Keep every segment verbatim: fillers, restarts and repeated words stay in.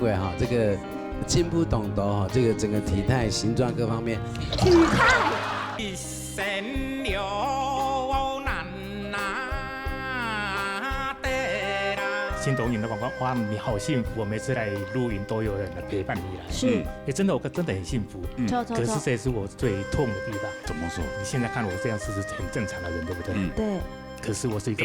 个哈，这个进步当多哈，这个整个体态、形状各方面。体态。新东营的广告，哇，你好幸福！我每次来露营都有人来陪伴你来，是。嗯，也真的，我真的很幸福。嗯，可是这也是我最痛的地方。怎么说？你现在看我这样是很正常的人，对不对？嗯，对。可是我是一个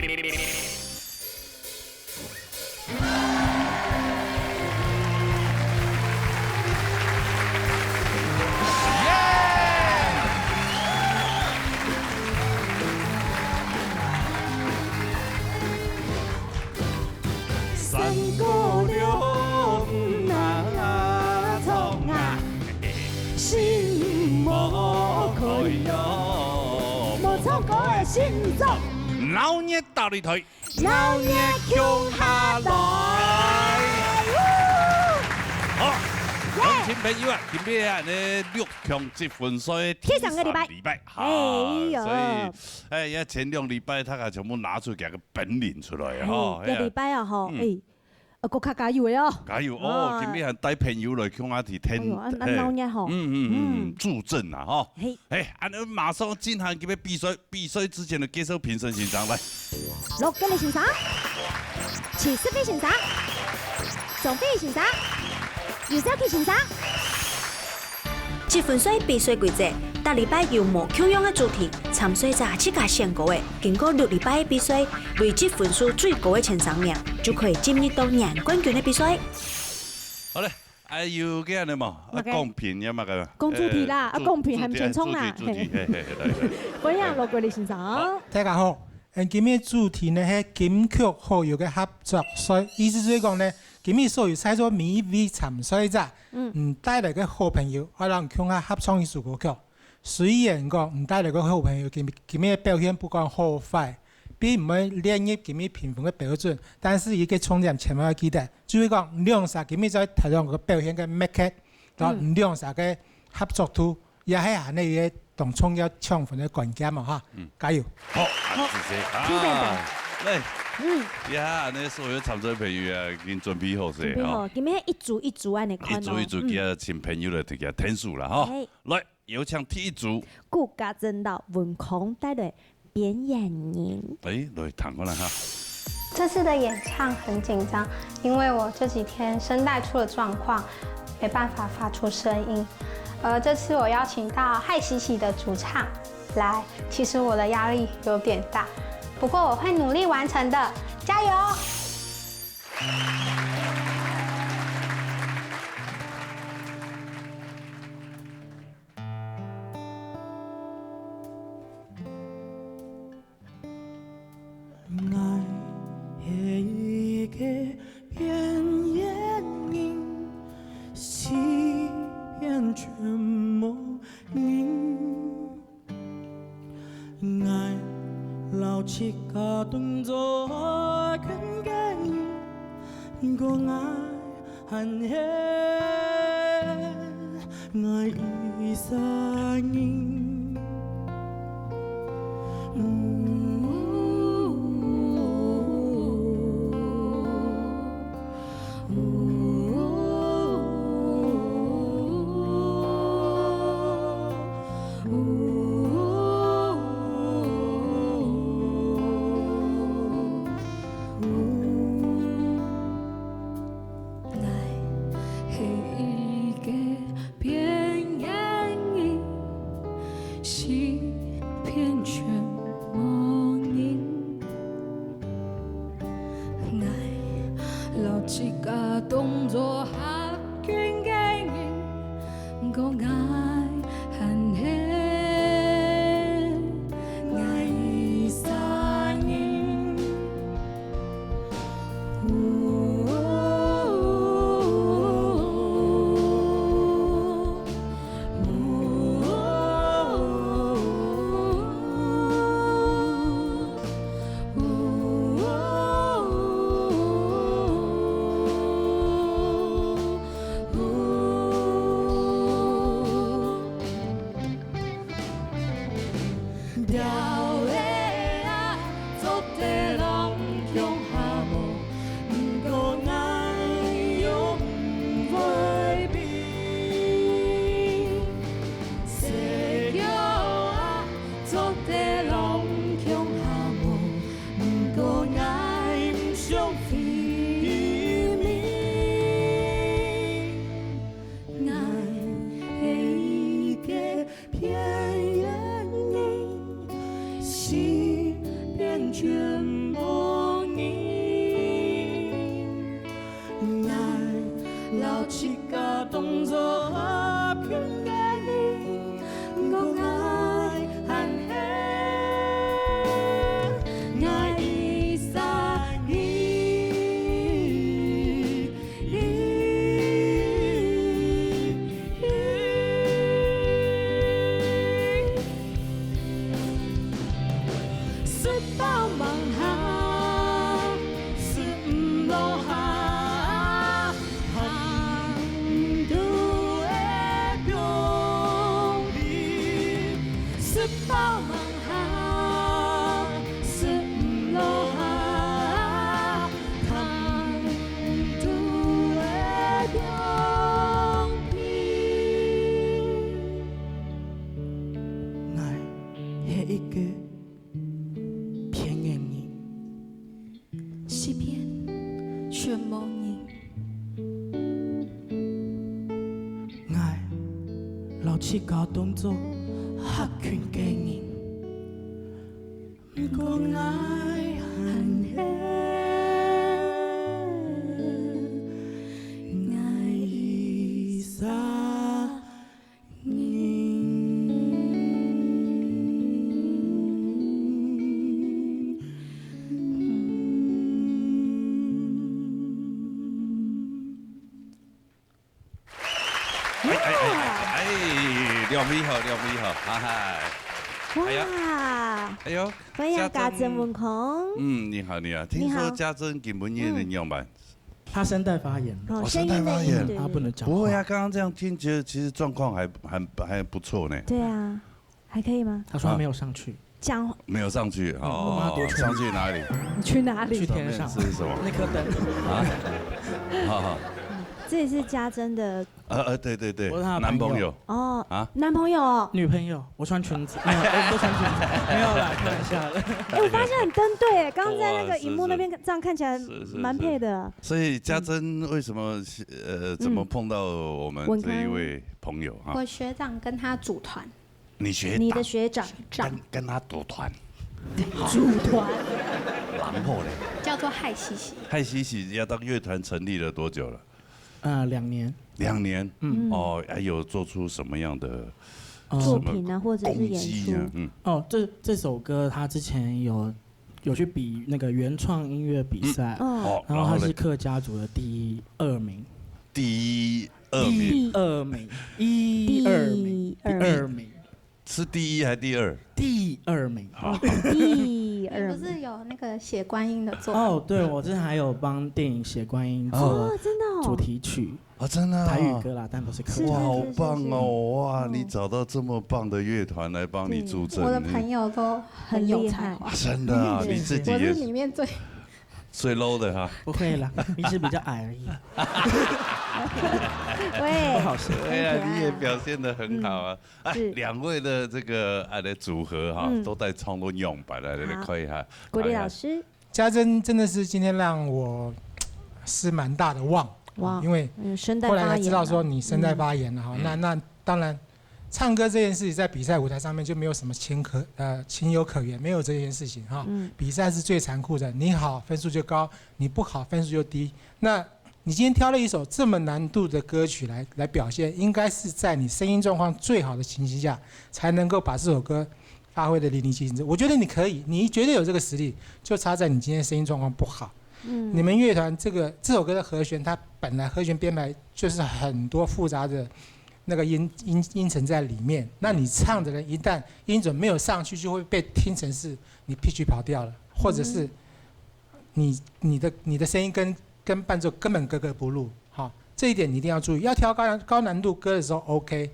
闹热大擂台，闹热共下來。好，鄉亲朋友啊，今日啊，呢六強积分賽第三禮拜，哈，哎喲。所以，哎，也前兩禮拜大家全部拿出佢个本領出來啊，吼，哎呀，這禮拜啊，吼，嗯。哎， 啊，閣較加油个哦。加油哦！啊。今日還帶朋友來共下去聽，哎喲，啊，恁鬧熱吼。嗯，嗯，嗯，嗯。助陣啊，吼。嘿。哎，恁樣馬上進行今日比賽，比賽之前來介紹評審先生來。六位先生，七十位先生，總位先生，有小氣先生。 積分賽比賽規則，逐禮拜有無共樣个主題，參賽者自家選歌个，經過六禮拜个比賽，累積分數最高个前三名，就可以進入到贏冠軍个比賽。好嘞，還有个恁樣無？啊，麼个？公平，有麼个？講主題啦，呃，啊，公平還毋清楚啦，主題，主題，嘿。嘿，嘿，嘿，來，來。歡迎羅國立先生。好。大家好，嗯，今日主題呢係金曲好友个合作賽，意思就係講呢，今日所有在座每一位參賽者，嗯。嗯，帶來个好朋友，愛摎佢共下合唱一首歌曲。 雖然講你帶來个好朋友今，今日个表現不管好壞，並毋會列入今日評分个標準，但是一個重點千萬愛記得，就係講兩儕今日在台上个表現个默契，然後嗯。兩儕个合作度，也係恁樣一個當重要搶分个關鍵嘛哈。嗯。加油！好，啊，好，謝謝。啊，聽得到。來，嗯。呀，恁樣所有參賽朋友啊，已經準備好勢，準備好，吼。今日一組一組恁樣看哦。一組一組，嗯。佢請朋友來，佢聽數啦，吼。嘿。來， 有請第一組。顧嘉真摎文康帶來《邊緣人》。哎，來聽看啦哈。這次的演唱很緊張，因為我這幾天聲帶出了狀況，沒辦法發出聲音。而這次我邀請到愷喜喜的主唱來，其實我的壓力有點大，不過我會努力完成的，加油！ 𠊎係一個邊緣人，四片全無人。 𠊎摎自家當做圈个人，毋過𠊎還係𠊎一儕人。𠊎係一個邊緣人，四片全無人。 𠊎摎自家當做合群个人，毋過𠊎還係𠊎一儕人。，𠊎係一個騙人人。 欺騙全部人。𠊎摎自家當做合群个人，毋過𠊎還係𠊎一儕 哎哎哎哎哎，兩位好，兩位好，哈哈。哎呀，哇，哎呦，歡迎家珍文康。嗯，你好，你好。聽說家珍今晡日个樣板， 他声带发炎了。哦，哦，声音的声带发炎。音，对，对，对。他不能讲话。不会啊，刚刚这样听，觉得其实状况还，还，还不错呢。对啊，还可以吗？他说他没有上去。讲没有上去，嗯，我帮他哦，夺权。上去哪里？你去哪里？去天上。上面是什么？那颗灯。啊？好好。这也是家珍的呃，呃，对，对，对，我是他的朋友。男朋友。哦，啊？男朋友哦。女朋友，我穿裙子，没有，我不穿裙子，没有啦，开玩笑的。哎，我发现很登对耶，刚刚在那个哇，荧幕那边，是，是。这样看起来是，是，蛮配的。是。所以家珍为什么是，呃，怎么嗯。碰到我们这一位朋友哈？文康。我学长跟他组团。你学长？你的学长。跟，跟他组团？组团。然后嘞？叫做氦氦氦。氦氦氦，要当乐团成立了多久了？呃，两年。两年？嗯。哦，还有做出什么样的，哦。什么作品啊，或者是演出。功绩啊？嗯。哦，这，这首歌他之前有，有去比那个原创音乐比赛，嗯。哦。哦，然后他是然后嘞？客家组的第二名。第二名。第二名，一二名，第二名。第二名。 是第一还是第二？第二名。好。哦，第二名。你不是有那个血观音的作品？哦，对，我之前还有帮电影《血观音》做哦，真的哦。主题曲。哦，真的哦。台语歌啦，但不是客家。是，哇，好棒哦！是，是，是。哇，嗯。你找到这么棒的乐团来帮你助阵，我的朋友都很有才华。很厉害。啊，真的啊，嗯，你自己也是。我是里面最最low的哈。不会啦，你是比较矮而已。喂。不好说。对啊，很可爱啊。你也表现得很好啊。嗯。哎，是。两位的这个，哎，的组合哈，嗯。都在创作样板，来，来，来，好。看一下，国立老师。看一下。家珍真的是今天让我是蛮大的望，哇，因为嗯，声带发炎了。后来才知道说你声带发炎了哈，嗯。那，嗯。那当然 唱歌这件事情在比赛舞台上面就没有什么情可，呃，情有可原，没有这件事情哈。嗯。比赛是最残酷的，你好，分数就高，你不好，分数就低。那你今天挑了一首这么难度的歌曲来，来表现，应该是在你声音状况最好的情形下，才能够把这首歌发挥得淋漓尽致。我觉得你可以，你绝对有这个实力，就差在你今天声音状况不好。嗯。你们乐团这个，这首歌的和弦，它本来和弦编排就是很多复杂的 那个音，音，音程在里面。那你唱的人一旦音准没有上去，就会被听成是你pitch跑掉了，或者是你，你的，你的声音跟，跟伴奏根本格格不入。好，这一点你一定要注意。要挑高难，高难度歌的时候，OK，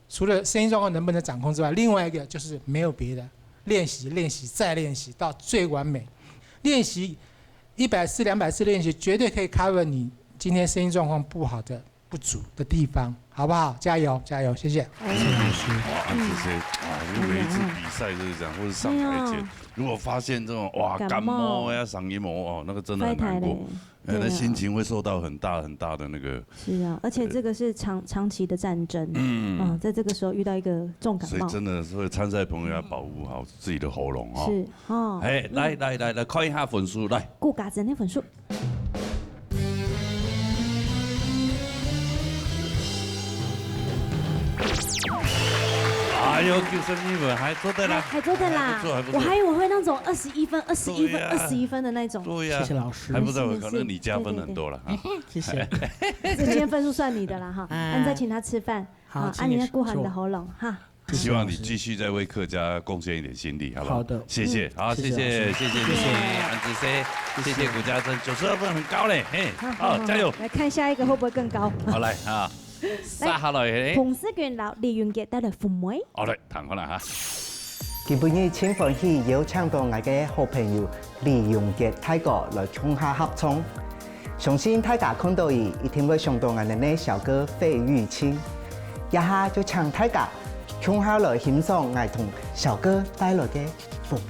除了声音状况能不能掌控之外，另外一个就是没有别的，练习，练习，再练习，到最完美。练习一百次、两百次练习，绝对可以 cover 你今天声音状况不好的 不足的地方，好不好？加油，加油，谢谢。哎。谢谢老师。哇，谢谢。哇，因为每一次比赛就是这样，或者上台前，哎呀。如果发现这种，哇，感冒。感冒呀、嗓音哦，哦，那个真的很难过。坏坏嘞。哎，那心情会受到很大很大的那个，对啊。是啊，而且这个是长，长期的战争。嗯。嗯，在这个时候遇到一个重感冒。所以真的是会参赛朋友要保护好自己的喉咙哦。是，哦。哎，来，嗯。来，来，来，看一下分数，来。顾家珍的分数。有九十一分，还做得啦，还，还做得啦。还不错，还不错。我还以为会那种二十一分、二十一分、对呀。二十一分的那种。对呀，谢谢老师。还不错，没事，没事。可能你加分很多了啊。对，对，对。谢谢。这今天分数算你的啦哈，哎。那你再请他吃饭，好，啊，请你吃。啊，你要顾好你的喉咙哈。谢谢老师。希望你继续再为客家贡献一点心力，好不好？好的。谢谢，嗯。好，谢谢，谢谢老师。谢谢你，谢谢。安之谢，谢谢。谢谢古家珍，九十二分很高嘞，嘿，好，好，好，加油。好，来看下一个会不会更高？好，来啊。 来，接下來，彭思娟摎李永傑帶來《父妹》。好，來，聽看啦哈。今晡日盡歡喜邀請到𠊎个好朋友李永傑大哥來共下合唱。相信大家看到佢，一定會想到𠊎等个小哥費玉清。這下就請大家共下來欣賞𠊎同小哥帶來个《父妹》。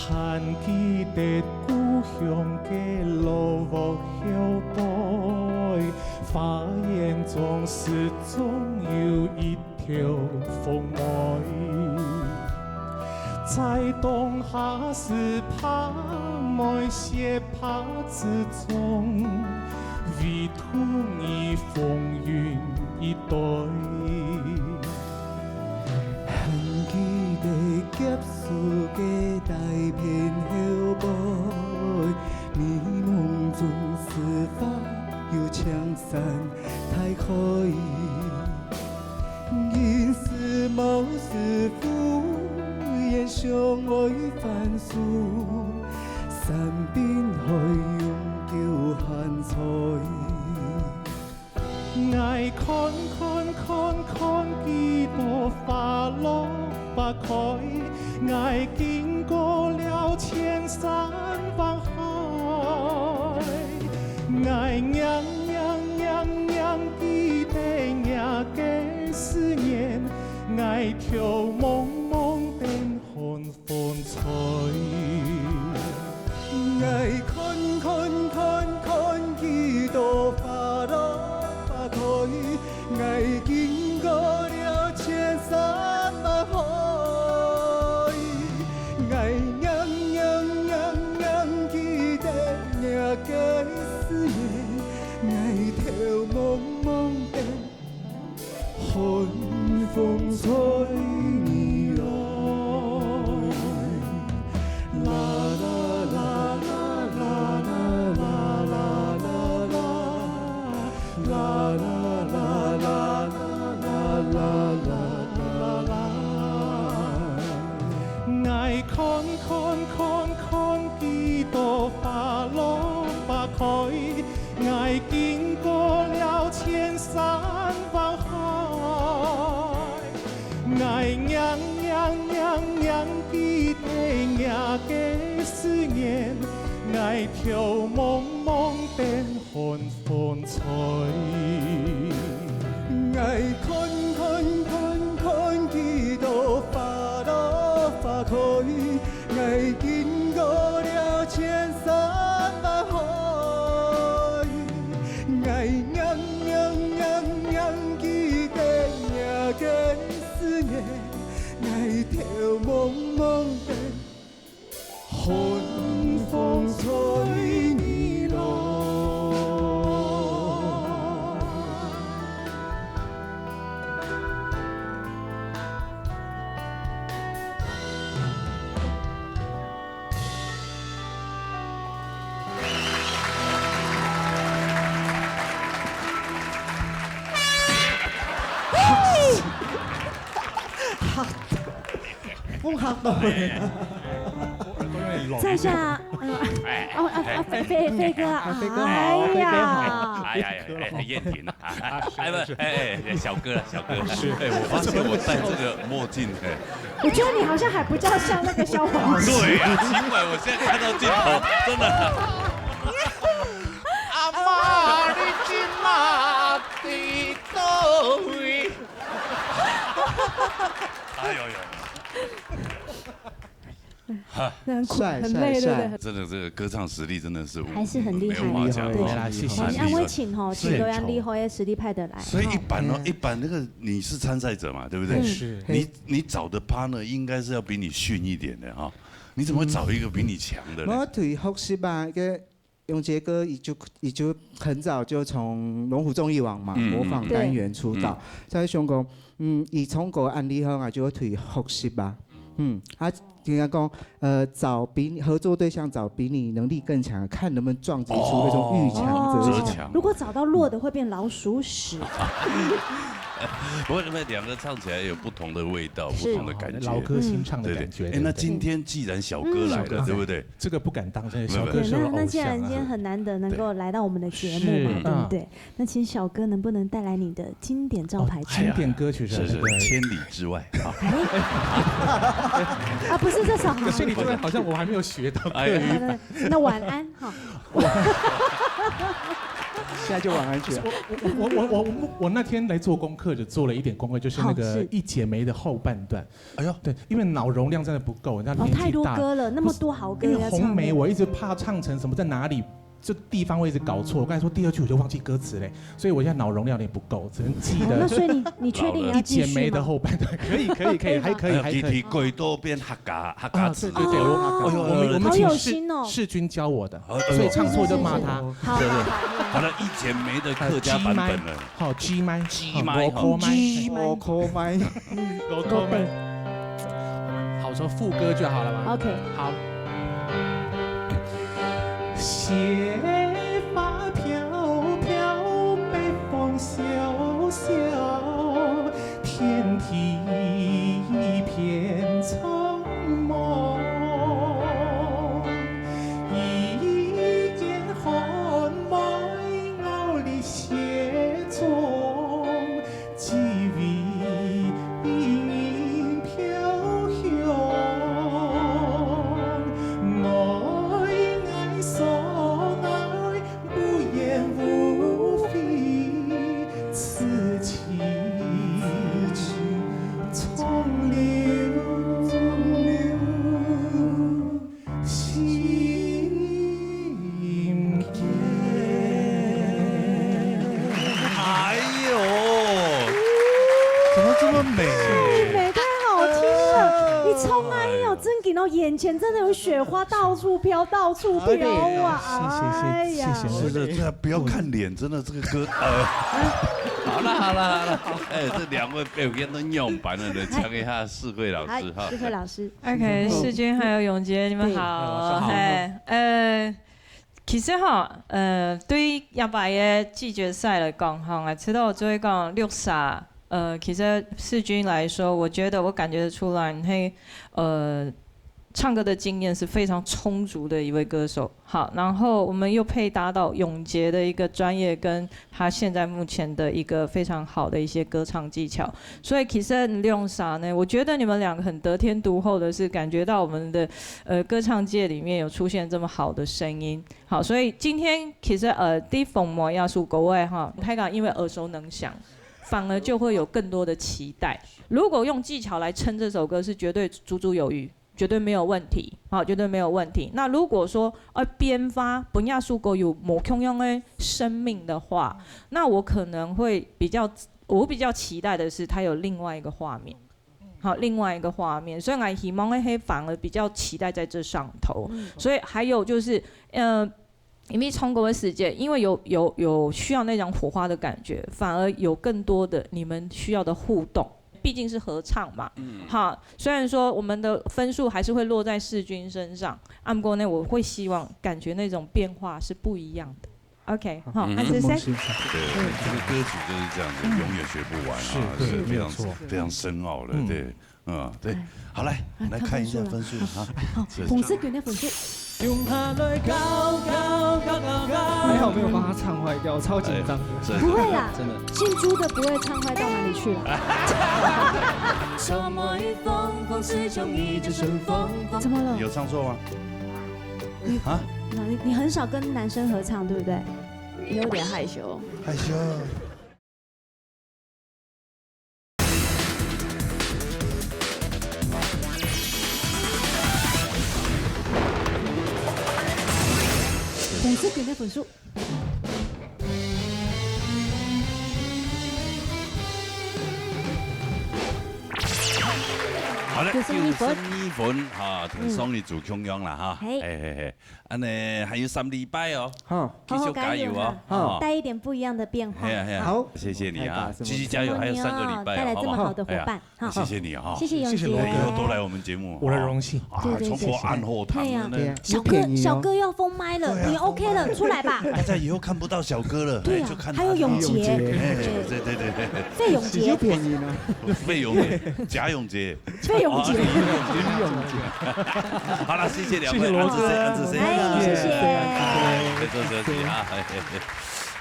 還記得故鄉个老屋後背，花園中始終有一條鳳妹。在冬夏時，白梅雪白之中，唯獨你風雲一代。 還記得結束个大片後背，美夢總是花又青山大海。人世無事，忽然相愛翻書，山邊海湧舊鹹菜。 𠊎看看看看幾多花落花開，𠊎經過了千山萬海。𠊎仰仰仰仰記得若个思念，𠊎頭濛濛等寒 風吹。𠊎看看看看幾多花落花開，𠊎經過了千山萬海。𠊎仰仰仰仰記得若个思念，𠊎頭濛濛等 寒風吹你來。啦啦啦啦啦啦啦啦啦啦。啦啦啦啦啦啦啦啦啦。𠊎看看看看幾多花落花開， 𠊎經過了千山萬海，𠊎仰仰仰仰記得若个思念，𠊎頭濛濛等寒風吹。𠊎看看看看幾多花落花開， 𠊎經過了千山萬海，𠊎仰仰仰仰記得若个思念，𠊎頭濛濛等寒風吹你來。風嚇到。在下，呃，哦，啊，啊，飛，飛，飛哥啊，啊，飛哥好，哎呀。飛哥好。哎呀，哎，燕婷啊，哎，不，哎，哎，小哥了，小哥了。是。哎，我發现我戴这个墨镜，哎。我觉得你好像还比较像那个萧煌奇。对啊，奇怪，我现在看到镜头，真的。阿妈，你今嘛在哪位？哎呦呦。很苦，帅，很累，帅，对不对？帅。真的，这个歌唱实力真的是无，还是很厉害。没有话讲，对。没啦，谢谢。很厉害。我们安慰请吼，是。请到安利后也实力派的来，所以一般呢，吼。嗯。一般那个你是参赛者嘛，对不对？嗯。是。你，你找的 partner 应该是要比你逊一点的哈，你怎么会找一个比你强的呢？嗯。我对学习吧，个 永杰哥，伊就，伊就很早就从龙虎综艺网嘛，嗯，模仿单元出道。嗯。所以想讲，嗯，以唱歌恁厉害啊，就要去学习吧。嗯，啊，人家讲，呃，找比你，合作对象找比你能力更强，看能不能撞击出那种遇强则强。哦，则强。如果找到弱的，会变老鼠屎。不过，因为两个唱起来有不同的味道，是。不同的感觉。老歌新唱的感觉，对，对。哎，对不对？那今天既然小哥来了，嗯。对不对？ 这个不敢当，真的，没有，没有。小哥是我偶像啊。对，那，那既然今天很难得能够来到我们的节目嘛，是，对不对？嗯。那请小哥能不能带来你的经典招牌曲？哦，经典歌曲是吧？是，是，对。千里之外啊。哎。啊，不是这首啊。千里之外好像我还没有学到。哎。那，那晚安哈。现在就晚安曲了。我，我，我那天来做功课，就做了一点功课，就是那个好，是。《一剪梅》的后半段。 哎呦。对，因为脑容量真的不够，人家年纪大。哦，太多歌了，那么多好歌要唱。因为《红梅》，我一直怕唱成什么，在哪里，这地方我一直搞错。我刚才说第二句我就忘记歌词嘞，所以我现在脑容量有点不够，只能记得。哦，那所以你，你确定你要继续吗？《一剪梅》的后半段，可以，可以，可以，还可以，还可以。哎，佢，佢過多變客家，客家詞。啊，对，对，对，我，哎呦，我们，我们请世，好有心哦。世钧教我的，哎呦。所以唱错就骂他。是，是，是。好，对，对。好，好，好。好了，《一剪梅》的客家版本了。呃，G麦。 好，G麦，G麦，好，五颗麦。G麦。五颗麦。五颗麦。好，我说副歌就好了嘛。OK。好。雪花飘飘，北风萧萧，天地一片苍茫。一剪寒梅， 我立雪中，只为伊飘香。我爱所爱，无言无悔，此情长留 心间。哎呦，怎么这么美？太美，太好听了！你唱啊，哎呦，真的哦，眼前真的有雪花到处飘，到处飘啊！哎呦，谢谢，谢谢，哎呀。谢谢。是的，这不要看脸，真的这个歌，呃，好了，好了，好了，哎，这两位表演都用板了，来唱一下世慧老师哈。好，世慧老师。 OK，世钧还有永杰，你们好。对。哎，老师好。嘿，呃，其实哈，呃，对于这擺个季决赛来讲哈，我知道就会讲六杀，呃，其实世钧来说，我觉得我感觉得出来，嘿，呃，唱歌的经验是非常充足的一位歌手。好，然后我们又配搭到永杰的一个专业跟他现在目前的一个非常好的一些歌唱技巧。 所以其实兩儕呢，我觉得你们两个很得天独厚的是，感觉到我们的，呃，歌唱界里面有出现这么好的声音。好，所以今天其实，呃，第一封魔要素各位哈，太敢因为耳熟能详，反而就会有更多的期待。如果用技巧来撑这首歌，是绝对足足有余。 绝对没有问题，好，绝对没有问题。那如果说，呃，编发本雅树狗有某共样的生命的话，那我可能会比较，我比较期待的是它有另外一个画面，好，另外一个画面。所以我希望那些反而比较期待在这上头。嗯。所以还有就是，呃，因为唱歌的时间，因为有，有，有需要那种火花的感觉，反而有更多的你们需要的互动。 毕竟是合唱嘛，嗯。哈，虽然说我们的分数还是会落在世钧身上，啊，不过呢，我会希望感觉那种变化是不一样的。OK，好，嗯。那这是谁？对，这个歌曲就是这样子，永远学不完啊，是，对，是非常，没有错。非常深奥的，嗯。对，嗯，对。哎，好，来，哎，来看一下分数啊。看分数了。好，是，捧世钧的分数。 还好没有把它唱坏掉，我超紧张的。哎，真的。不会啦，真的。姓朱的不会唱坏到哪里去啦。怎么了？你有唱错吗？你，啊？你，你很少跟男生合唱，对不对？有点害羞。害羞。分數。好了，九十二分。九十二分，哈，同上一組共樣啦，哈。嗯。嘿。嘿，嘿，嘿。恁呢，還有三禮拜哦。好。繼續加油哦。好，好，好。哈。帶一點不一樣的變化。嘿啊，嘿啊。好。謝謝你啊，太感謝。繼續加油，還有三個禮拜哦，帶來這麼好的夥伴。好不好？哎呀。 好。謝謝你啊。謝謝永杰。謝謝羅哥。哎，以後多來我們節目。我的榮幸。啊，對，對，從國安後堂，謝謝。對啊。對啊，小哥，有便宜哦。小哥要封麥了，對啊，你OK了，出來吧。大家以後看不到小哥了，對啊，哎，就看他了。還有永杰。永杰。哎，對，對，對，對。費永杰。有便宜嗎？費永杰，賈永杰。費永杰。啊，費永杰。好了，謝謝兩位，謝謝羅哥。安子生，安子生。哎，謝謝。謝謝。謝謝，謝謝啊。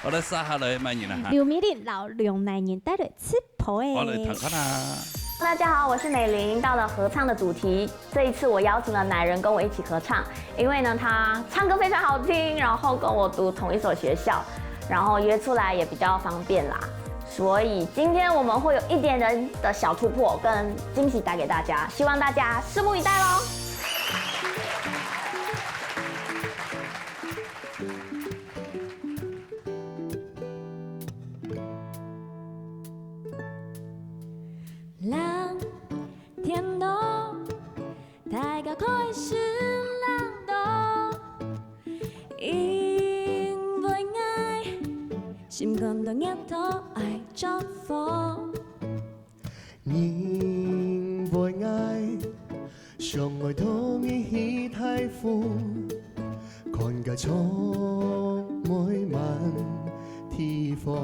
好了，接下來，慢點啦，哈。劉美玲摎梁乃仁帶來 直播欸。我來聽看啊。大家好，我是美玲。到了合唱的主題，這一次我邀請了乃仁跟我一起合唱，因為呢，他唱歌非常好聽，然後跟我讀同一所學校，然後約出來也比較方便啦。所以今天我們會有一點點的小突破跟驚喜帶給大家，希望大家拭目以待咯。 冷天咯，大家開心冷咯，因為𠊎心肝肚熱到愛著火。 因為𠊎想愛同你去大湖，看該草莓滿地方。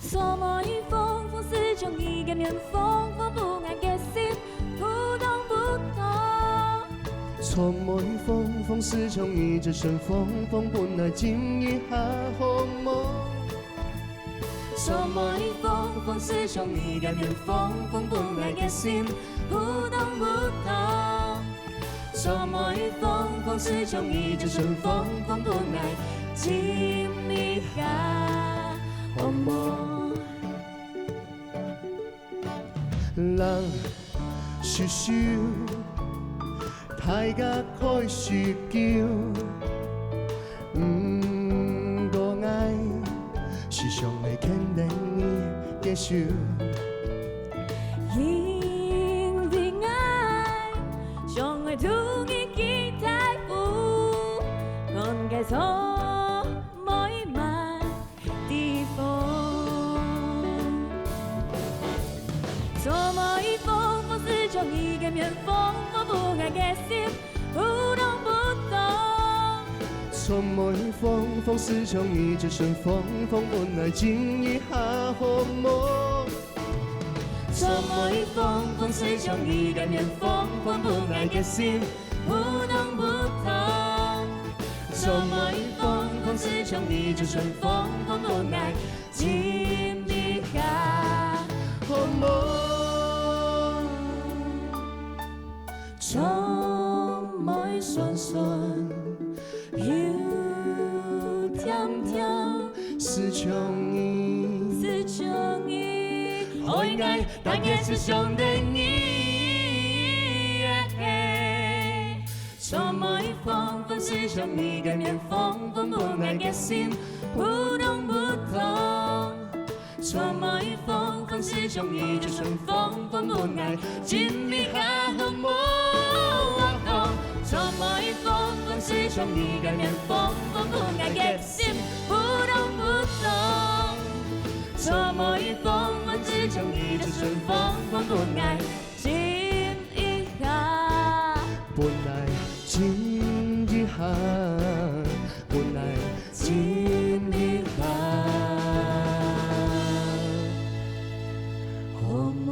草莓風，風勢像雨个面風，風分𠊎个心撲通撲通。草莓風，風勢像雨，這陣風，風分𠊎今日下好夢。 草莓風，風勢像雨个面風，風分𠊎个心撲通撲通。草莓風，風勢像雨，這陣風，風分𠊎今日下好夢。冷咻咻，大家開始噭。 毋過𠊎時常會牽等你个手。因為𠊎想愛同你去大湖，看該草莓滿地方。草莓風，風勢像雨个面風，風分𠊎个心 撲通撲通。草莓風，風勢像雨，這陣風，風分𠊎今日下好夢。草莓風，風勢像雨个面風，風分𠊎个心撲通撲通。草莓風，風勢像雨，這陣風，風分𠊎今日下好夢。 草莓酸酸又甜甜，就像你，就像你，愛𠊎逐日就想等你。草莓風，風勢像雨个面風，風分𠊎个心撲通撲通。 草莓風，風勢像雨，這陣風，風分𠊎今日下好夢。草莓風，風勢像雨个面風，風分𠊎个心撲通撲通。草莓風，風勢像雨，這陣風，風分𠊎今日下，分𠊎今日下。 分𠊎今日下好夢。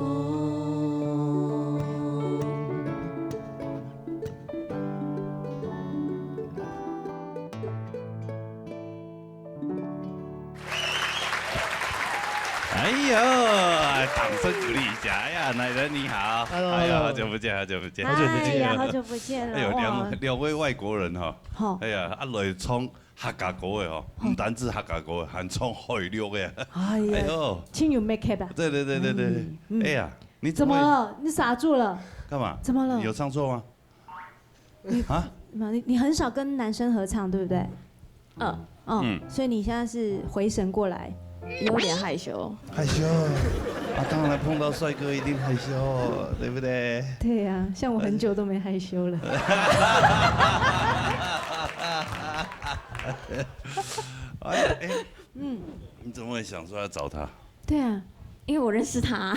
哎呀，掌聲鼓勵一下。哎呀，乃仁你好。Hello，哎呀，hello。好久不見，好久不見。好久不見。哎呀，好久不見了。哎呦，兩，哇。两位外国人哈。好。哎呀，啊，来唱 客家歌个吼，嗯。毋單止客家歌个，還唱海陸个。哎呀，哎喲。真有make up啊。對，對，對，對，對。嗯，嗯。哎呀，你怎麼會，怎麼了？你傻住了？幹嘛？怎麼了？你有唱錯嗎？你，啊？那你你很少跟男生合唱，对不对？嗯，嗯，所以你现在是回神过来，有点害羞。害羞啊，当然碰到帅哥一定害羞，对不对？对呀、像我很久都没害羞了。哎，哎，嗯，你怎么会想说要找他？对啊，因为我认识他。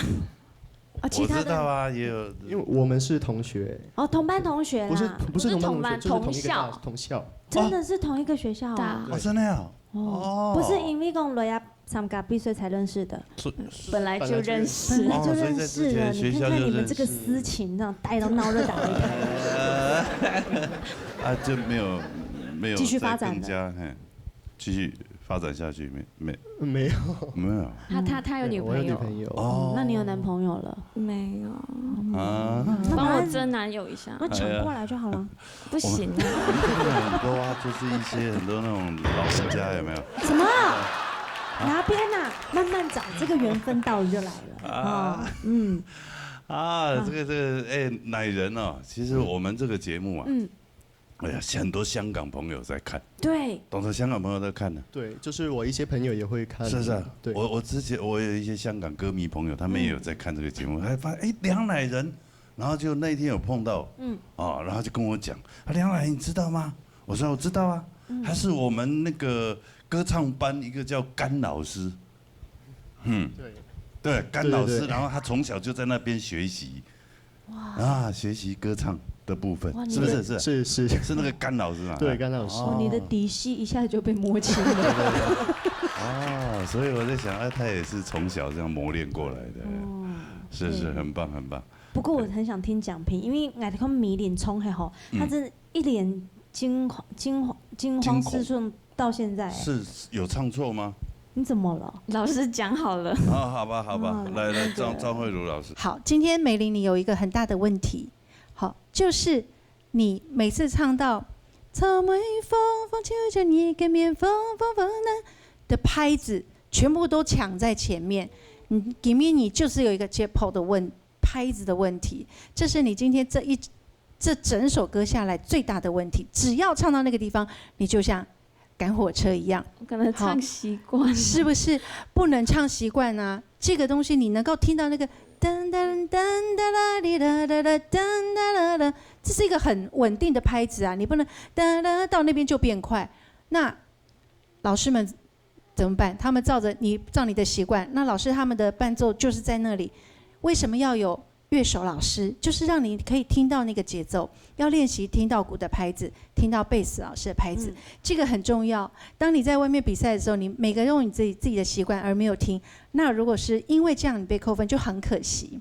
啊，其他的我知道啊，也有，因为我们是同学，哦，同班同学啦，不是不是同班同学，不是同班就是同一个大同校同校。真的是同一个学校啊。对啊哦，真的呀，哦哦，不是因为讲来啊参加比赛才认识的，本来就认识本来就哦，所以在之认识了。前你看看你们学校就认识这个私情，这样带到闹热打擂台。啊，就没有没有继续再发展了更加，嘿，继续发展下去，没没没有，没有他他他有女我有朋友，女朋友。哦，那你有男朋友了？没有，嗯那帮我征男友一下。那抢过来就好了。不行啊，你这个很多啊，就是一些很多那种老人家有没有？什么？哪边呐、慢慢找，这个缘分到了就来了。啊，嗯，啊，这个这个，哎，奶人哦，其实我们这个节目啊，嗯，哎呀，很多香港朋友在看，对，懂得香港朋友在看呢。对，就是我一些朋友也会看。是不是啊？对，我我之前我有一些香港歌迷朋友，他们也有在看这个节目，还发现哎，梁乃人，然后就那一天有碰到，嗯，哦，然后就跟我讲，啊，梁乃人你知道吗？我说我知道啊，他是我们那个歌唱班一个叫甘老师，嗯，对，对，甘老师，对对对然后他从小就在那边学习，啊，学习歌唱的部分，是不是？是是是，是那个甘老师嘛？对，甘老师。哦，你的底细一下就被摸清了。啊，所以我在想，哎，他也是从小这样磨练过来的，哦，是是，对很棒很棒。不过我很想听蒋平，因为我看迷林聪嘿吼，他真的一脸惊惶惊惶惊慌失措到现在。是有唱错吗？你怎么了？老师讲好了。啊，好吧好吧，来来，张张慧茹老师，好，今天梅林你有一个很大的问题，好，就是你每次唱到草莓风风吹着你的面风风风呢的拍子，全部都抢在前面，你里面你就是有一个节拍的问拍子的问题，这是你今天这一这整首歌下来最大的问题。只要唱到那个地方，你就像赶火车一样，可能唱习惯了。是不是？不能唱习惯啊。这个东西你能够听到那个噔噔噔哒啦哩哒哒哒噔哒啦啦，这是一个很稳定的拍子啊，你不能哒哒到那边就变快。那老师们怎么办？他们照着你照你的习惯，那老师他们的伴奏就是在那里，为什么要有乐手老师？就是让你可以听到那个节奏，要练习听到鼓的拍子，听到贝斯老师的拍子，这个很重要。当你在外面比赛的时候，你每个人用你自己自己的习惯而没有听，那如果是因为这样你被扣分，就很可惜。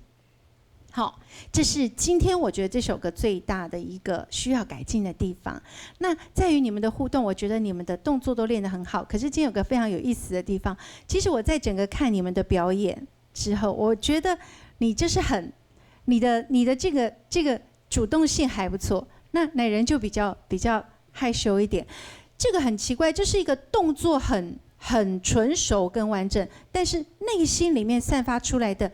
好，这是今天我觉得这首歌最大的一个需要改进的地方。那在于你们的互动，我觉得你们的动作都练得很好。可是今天有个非常有意思的地方，其实我在整个看你们的表演之后，我觉得你就是很，你的你的这个这个主动性还不错。那乃人就比较比较害羞一点，这个很奇怪，就是一个动作很很纯熟跟完整，但是内心里面散发出来的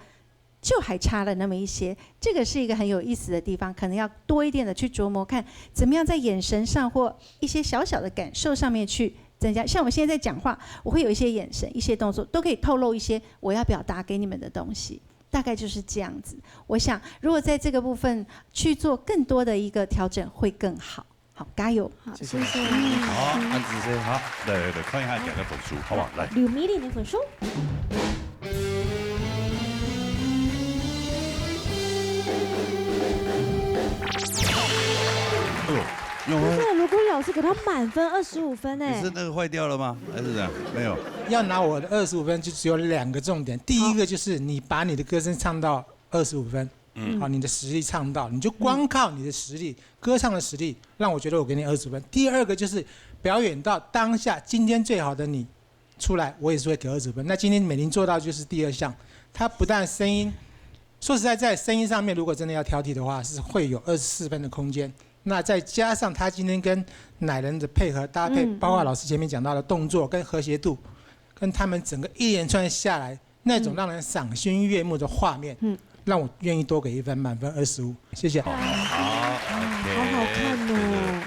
就还差了那么一些。这个是一个很有意思的地方，可能要多一点的去琢磨看，怎么样在眼神上或一些小小的感受上面去增加。像我现在在讲话，我会有一些眼神、一些动作，都可以透露一些我要表达给你们的东西。大概就是这样子。我想，如果在这个部分去做更多的一个调整，会更好。好，加油！好，谢谢。好，安子生，好，来来来，看一下大家分数，好不好？来，刘美玲的分数。哎呦，用不是，如果老师给他满分二十五分哎你是，那个坏掉了吗？还是怎样？没有。要拿我的二十五分，就只有两个重点。第一个就是你把你的歌声唱到二十五分，嗯，好，你的实力唱到，你就光靠你的实力，歌唱的实力，让我觉得我给你二十分。第二个就是表演到当下，今天最好的你出来，我也是会给二十分。那今天美玲做到就是第二项，她不但声音，说实在，在声音上面，如果真的要挑剔的话，是会有二十四分的空间。那再加上她今天跟乃人的配合搭配，嗯包括老师前面讲到的动作跟和谐度，跟他们整个一连串下来那种让人赏心悦目的画面，嗯让我愿意多给一分，满分二十五，谢谢。好好好看哦。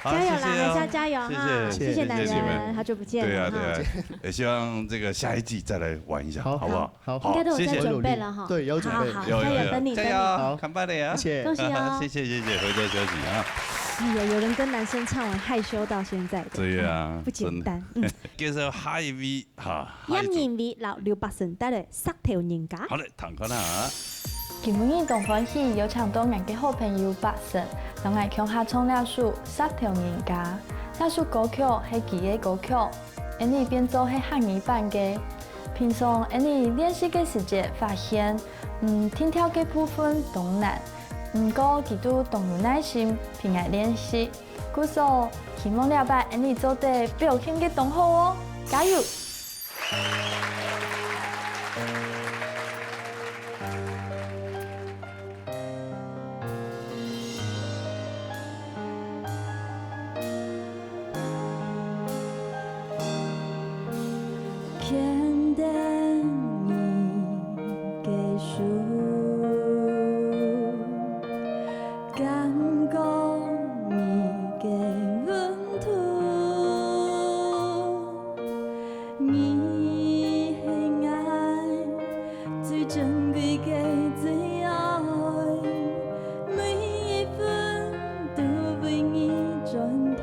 好，加油啦，謝謝哦。還是要加油哈。謝謝，謝謝男人，謝謝你們。好久不見了哈。對啊，對啊，也希望這個下一季再來玩一下，好，好不好？好，好。應該都有在準備了哈。謝謝。對，有準備。好，好，有，有，加油，有。等你，加油，等你。好。看吧了呀。好，謝謝。恭喜哦。謝謝，謝謝，回頭休息啊。是啊，有人跟男生唱完害羞到現在的。對啊，不簡單。真的。嗯。介紹下一位哈，下一組。葉仁偉摎劉柏森帶來《石頭人家》。好嘞，聽看啊。今晡日當歡喜有請到𠊎个好朋友柏森，摎𠊎共下唱這首《石頭人家》。這首歌曲係佢个歌曲，𠊎等變做係客語版个。平常𠊎等練習个時節發現，嗯，定調个部分當難，毋過佢都當有耐心陪𠊎練習。 故所，希望這擺𠊎等做得表現个當好哦，加油！ 牽等你个手，感覺你个溫度。你係𠊎最珍貴个最愛，每一分都為你轉動。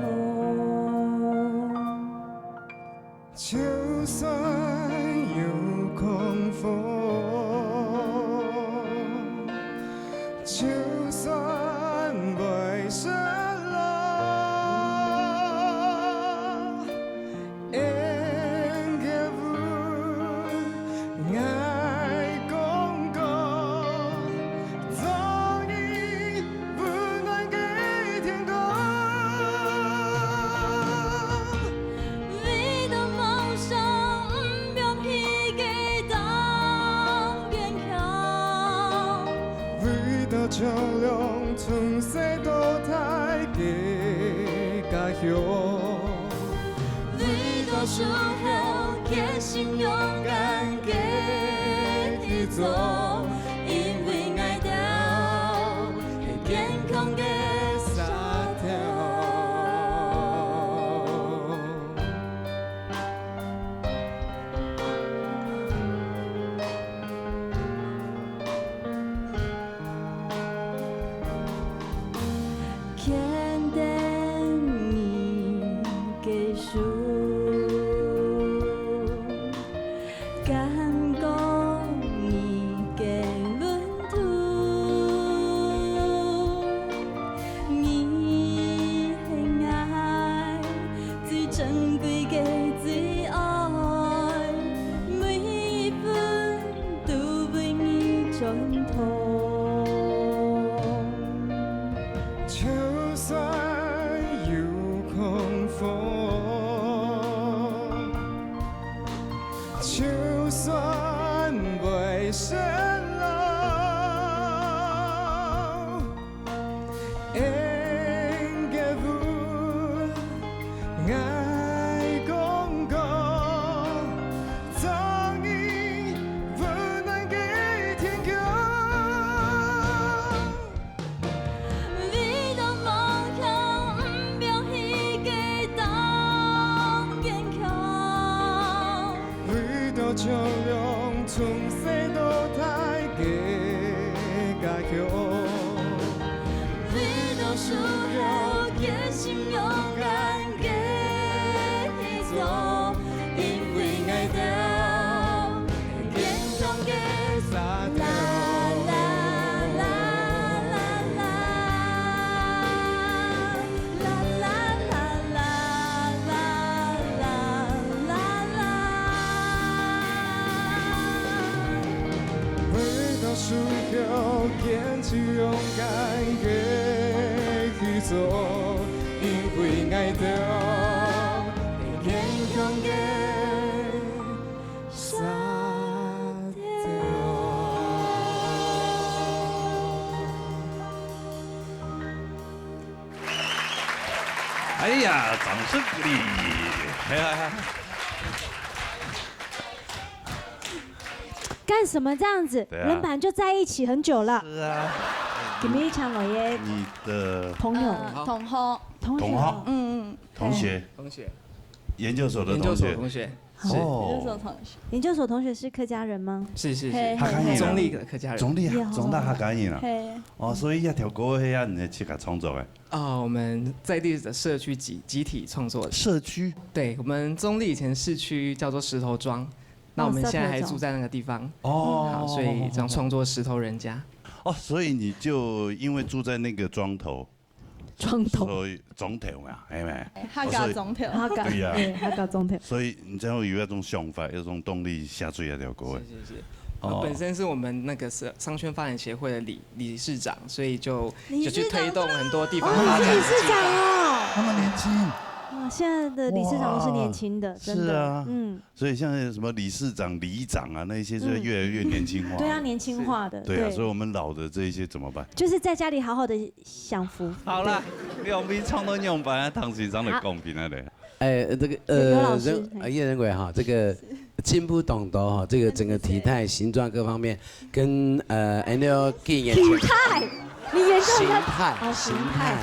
就算有狂風，就算會失落，恩个舞，𠊎講過，做你 溫暖个天空。為著夢想毋放棄个當堅強。為著照亮從細到大个家鄉。 為著守候決心勇敢个去做，因為𠊎兜係堅強个石頭。 牽等你个手，感覺你个溫度。你係𠊎最珍貴个最愛，每一分 都為你轉動。就算有狂風，就算會失落， 恩个舞，𠊎講過，做你溫暖个天空。為著夢想毋放棄个當堅強。為著照亮從細到大个家鄉。 為著守候決心勇敢个去做，因為𠊎兜堅強个石頭。啦啦啦啦啦，啦啦啦啦啦啦啦啦。 為著守候堅持勇敢个去做，因為𠊎兜係堅強个石頭。哎呀，掌聲鼓勵！幹什麼這樣子？對啊。人本來就在一起很久了。是啊。你們一場我也你的朋友。呃，同學。同学哦。同学？嗯，嗯。同学？同学。研究所的同学？研究所同学。是。哦。研究所同学。研究所同学是客家人吗？是，是，是。嘿，客家人啊。嘿，嘿。中立的客家人。中立啊，嘿，中大客家人啊。嘿。哦，所以这条歌是恁呢自家创作的？哦，我们在地的社区集，集体创作的。社区？对，我们中立以前市区叫做石头庄，那我们现在还住在那个地方。哦，石头庄。哦。好，所以这样创作石头人家。哦，所以你就因为住在那个庄头，庄头。所以庄头嘛，哎没？客家庄头。哦，所以，客家，对呀。对，客家庄头。所以你才会有那种想法，有种动力写出来这条歌。是，是，是。哦。呃，本身是我们那个是商圈发展协会的理，理事长，所以就，理事长就去推动很多地方发展的计划。真的哦，是理事长哦。那么年轻。哇，现在的理事长都是年轻的，哇，真的。是啊。嗯。所以像什么理事长、里长啊，那一些就越来越年轻化。嗯。对啊，年轻化的，对啊，对。所以我们老的这一些怎么办？就是在家里好好地享福。好啦，对。两位唱到样板啊，唐先生的公平啊嘞。好。哎，这个，有，有老师，呃，人，嘿。呃，叶仁伟哈，这个进步当多哈，这个整个体态、形状各方面，跟，呃，Anil纪念体态，你研究一下。形态，哦，形态。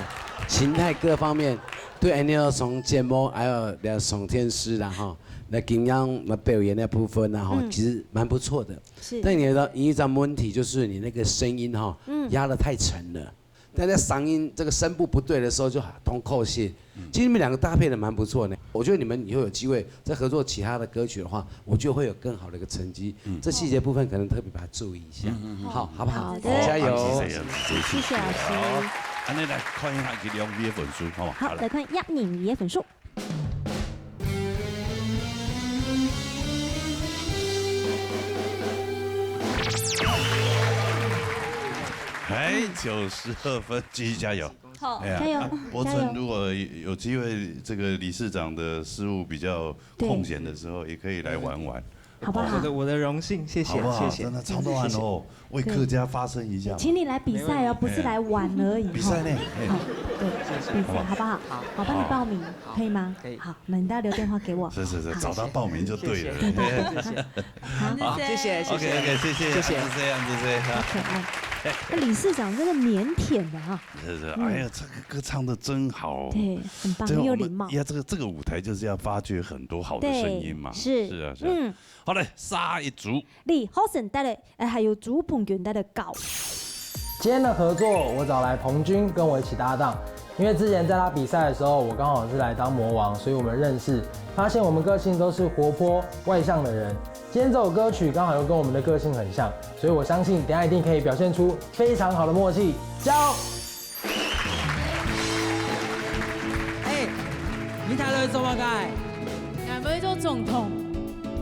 形态，形态各方面，对Anil从节目，还有聊从天师啦哈，那今天那表演的部分呢哈，嗯。其实蛮不错的。是。但你的，你一张问题就是你那个声音哈，嗯。压得太沉了。 但在嗓音这个声部不对的时候就很痛苦些。嗯。其实你们两个搭配得蛮不错呢，我觉得你们以后有机会再合作其他的歌曲的话，我觉得会有更好的一个成绩。嗯。这细节部分可能特别把它注意一下。嗯，嗯，嗯。好，好不好？好的。加油。好，谢谢，谢谢。谢谢老师。好，恁呢来看一下佢两位的分数，好吗？好，好了。来看一二位的分数。 哎，九十二分，继续加油。好，哎呀，加油，啊，伯承，加油。如果有机会，这个理事长的事务比较空闲的时候，对。也可以来玩玩。好不好？我的，我的荣幸，谢谢，好不好？谢谢。真的，唱到完哦。谢谢，谢谢。 为客家发声一下嘛。请你来比赛哦，没问题。不是来玩而已，比赛呢，哈。哎。好，对，比赛，好不好？好。我帮你报名，好。可以吗？可以。好，那你大家留电话给我。是，是，是，好。找他报名就对了。谢谢，谢谢。好。好，谢谢，谢谢。OK，OK，谢谢，谢谢。就这样，就这样。好可爱。哎。那理事长真的腼腆的哈。是，是，嗯。哎呀，这个歌唱得真好哦。对，很棒，这个我们，很有礼貌。呀，这个，这个舞台就是要发掘很多好的声音嘛。对，是。是啊，是啊。嗯。好嘞，下一组。李浩森带来 哎，还有朱鹏君带来高。今天的合作，我找来彭君跟我一起搭档，因为之前在他比赛的时候，我刚好是来当魔王，所以我们认识，发现我们个性都是活泼外向的人。今天这首歌曲刚好又跟我们的个性很像，所以我相信等一下一定可以表现出非常好的默契。加油！ 哎，你大家來做麼个？𠊎愛做總統。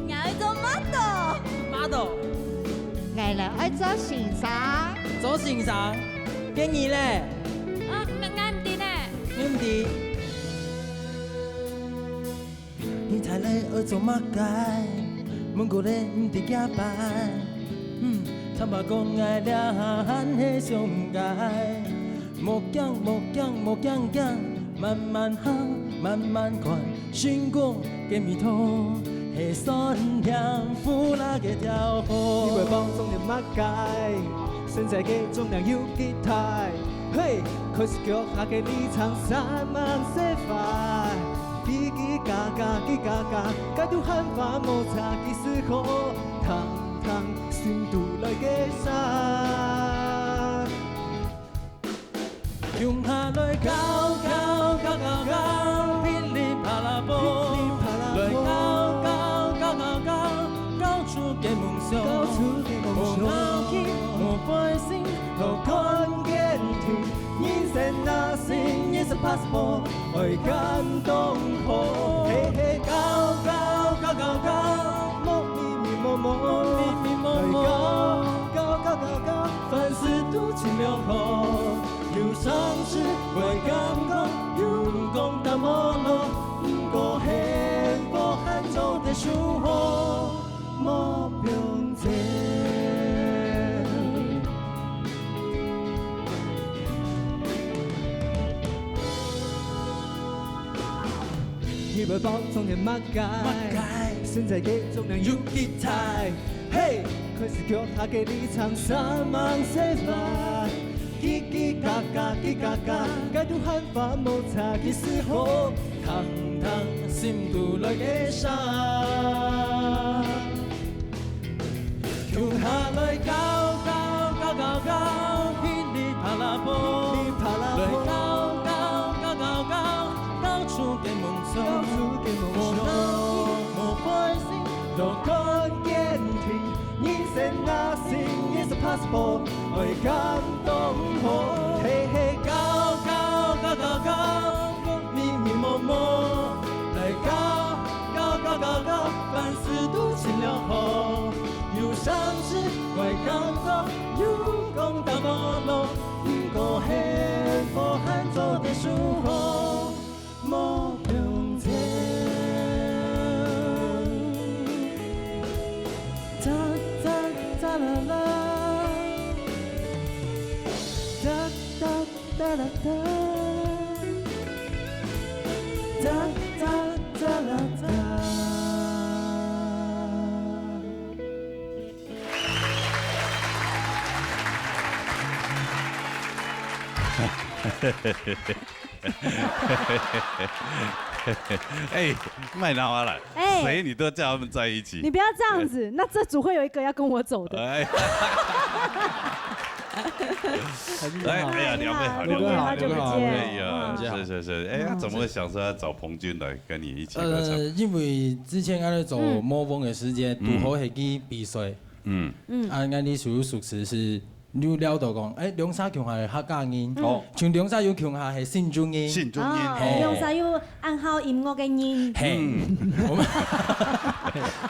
𠊎愛做model。Model。𠊎來愛做先生。做先生？該你咧？啊，𠊎，𠊎毋知呢。你毋知？ 你大人愛做麼个？問過咧毋知幾擺。嗯，坦白講，𠊎這下還係想毋解。莫驚，莫驚，莫驚驚，慢慢行，慢慢看，成功个味道係酸甜苦辣个調和。你會幫助點麼个？現在个重量有幾大？ 嘿，開始腳下个立場三萬四萬，嘰嘰嘎嘎，嘰嘎嘎，該都喊話無差，幾時好？糖糖心肚內个沙。共下來搞搞搞搞搞，噼里啪啦啵，噼里啪啦啵，來搞搞搞搞搞，搞出个夢想，搞出个夢想，無要緊，無灰心。 好看見天，人生若是一隻passport，愛感動好。嘿嘿，搞搞搞搞搞，莫迷迷茫茫，莫迷迷茫茫，來搞搞搞搞搞，凡事都盡量好。有常識會感覺，有講淡薄咯，毋過幸福還做得收穫。 莫放棄。你會幫助人麼个？麼个？現在个重量有幾大？嘿，開始腳下个立場三萬四萬。叽叽嘎嘎，叽嘎嘎，街肚閒話無差，其實好，通通心肚內个沙。共下來搞，搞，搞，搞，搞，噼里啪啦啵，噼里啪啦啵，來搞，搞，搞，搞，搞，搞出个夢想，搞出个夢想，無人無背心，都看堅定。 人生若是一隻passport，愛感動好。嘿嘿，搞，搞，搞，搞，搞，迷迷摸摸，來搞，搞，搞，搞，搞，凡事都盡了好。有相識，愛感動，有講打無路，毋過幸福還做得舒服。 莫向前。噠噠噠啦啦，噠噠噠啦噠，噠噠噠啦噠。哎，麥当劳啦，哎，谁你都叫他们在一起。你不要这样子，那这组会有一个要跟我走的。哎，哎，哎呀，两位好，刘哥好，两位好，刘哥好，哎呀，刘哥好。是是是，哎呀，嗯，怎么会想说要找彭钧来跟你一起合唱？呃，因为之前俺在做嗯。模仿的时间，嗯。堵好去比赛，嗯。嗯。啊，俺的所有熟识是 有聊到講，哎，兩儕共下係客家人，哦。像兩儕有共下係新竹人。新竹人，哦，哦。兩儕有愛好音樂个人。嘿，嗯。我們，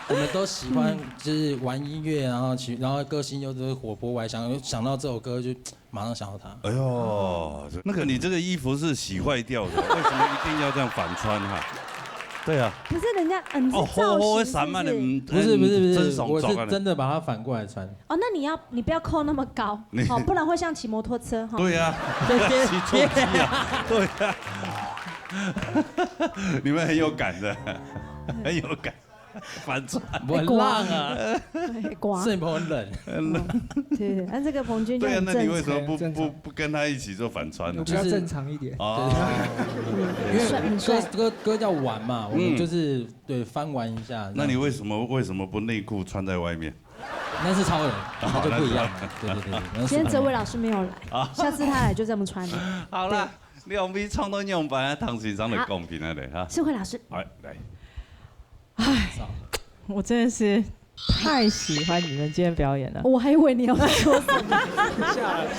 我們都喜歡就是玩音樂，然後去，然後個性又是活潑外向，想到這首歌就馬上想到他。哎呦，那個你這個衣服是洗壞掉的，為什麼一定要這樣反穿哈？對啊。不是人家，嗯，是哦，造型是不是？好好的衫啊，你，不是，不是，不是，真爽，我是真的把它反過來穿。 哦，那你要，你不要扣那麼高，你哦，不然會像騎摩托車哈。对呀，别，别，骑重机啊，对呀。你们很有感的，很有感，反串。我很浪啊。哎，刮。是不是很冷？很冷。哦，对，那这个彭钧就对啊，很正常。那你为什么不，正常。不，不跟他一起做反串呢？我比较正常一点。哦。对。因为歌，很帅，很帅。歌，歌叫玩嘛，我们就是，嗯。对，翻玩一下，那你为什么，这样子。为什么不内裤穿在外面？ 那是超人，哦，那就不一样了。那是超人。对，对，对，对，那是今天哲伟老师没有来，啊。下次他来就这么穿。好啦，对。两位唱到仰般啊，唐先生来公平啊，来哈。好，世慧老师。哎，来。唉，我真的是太喜欢你们今天表演了。我还以为你要说什么。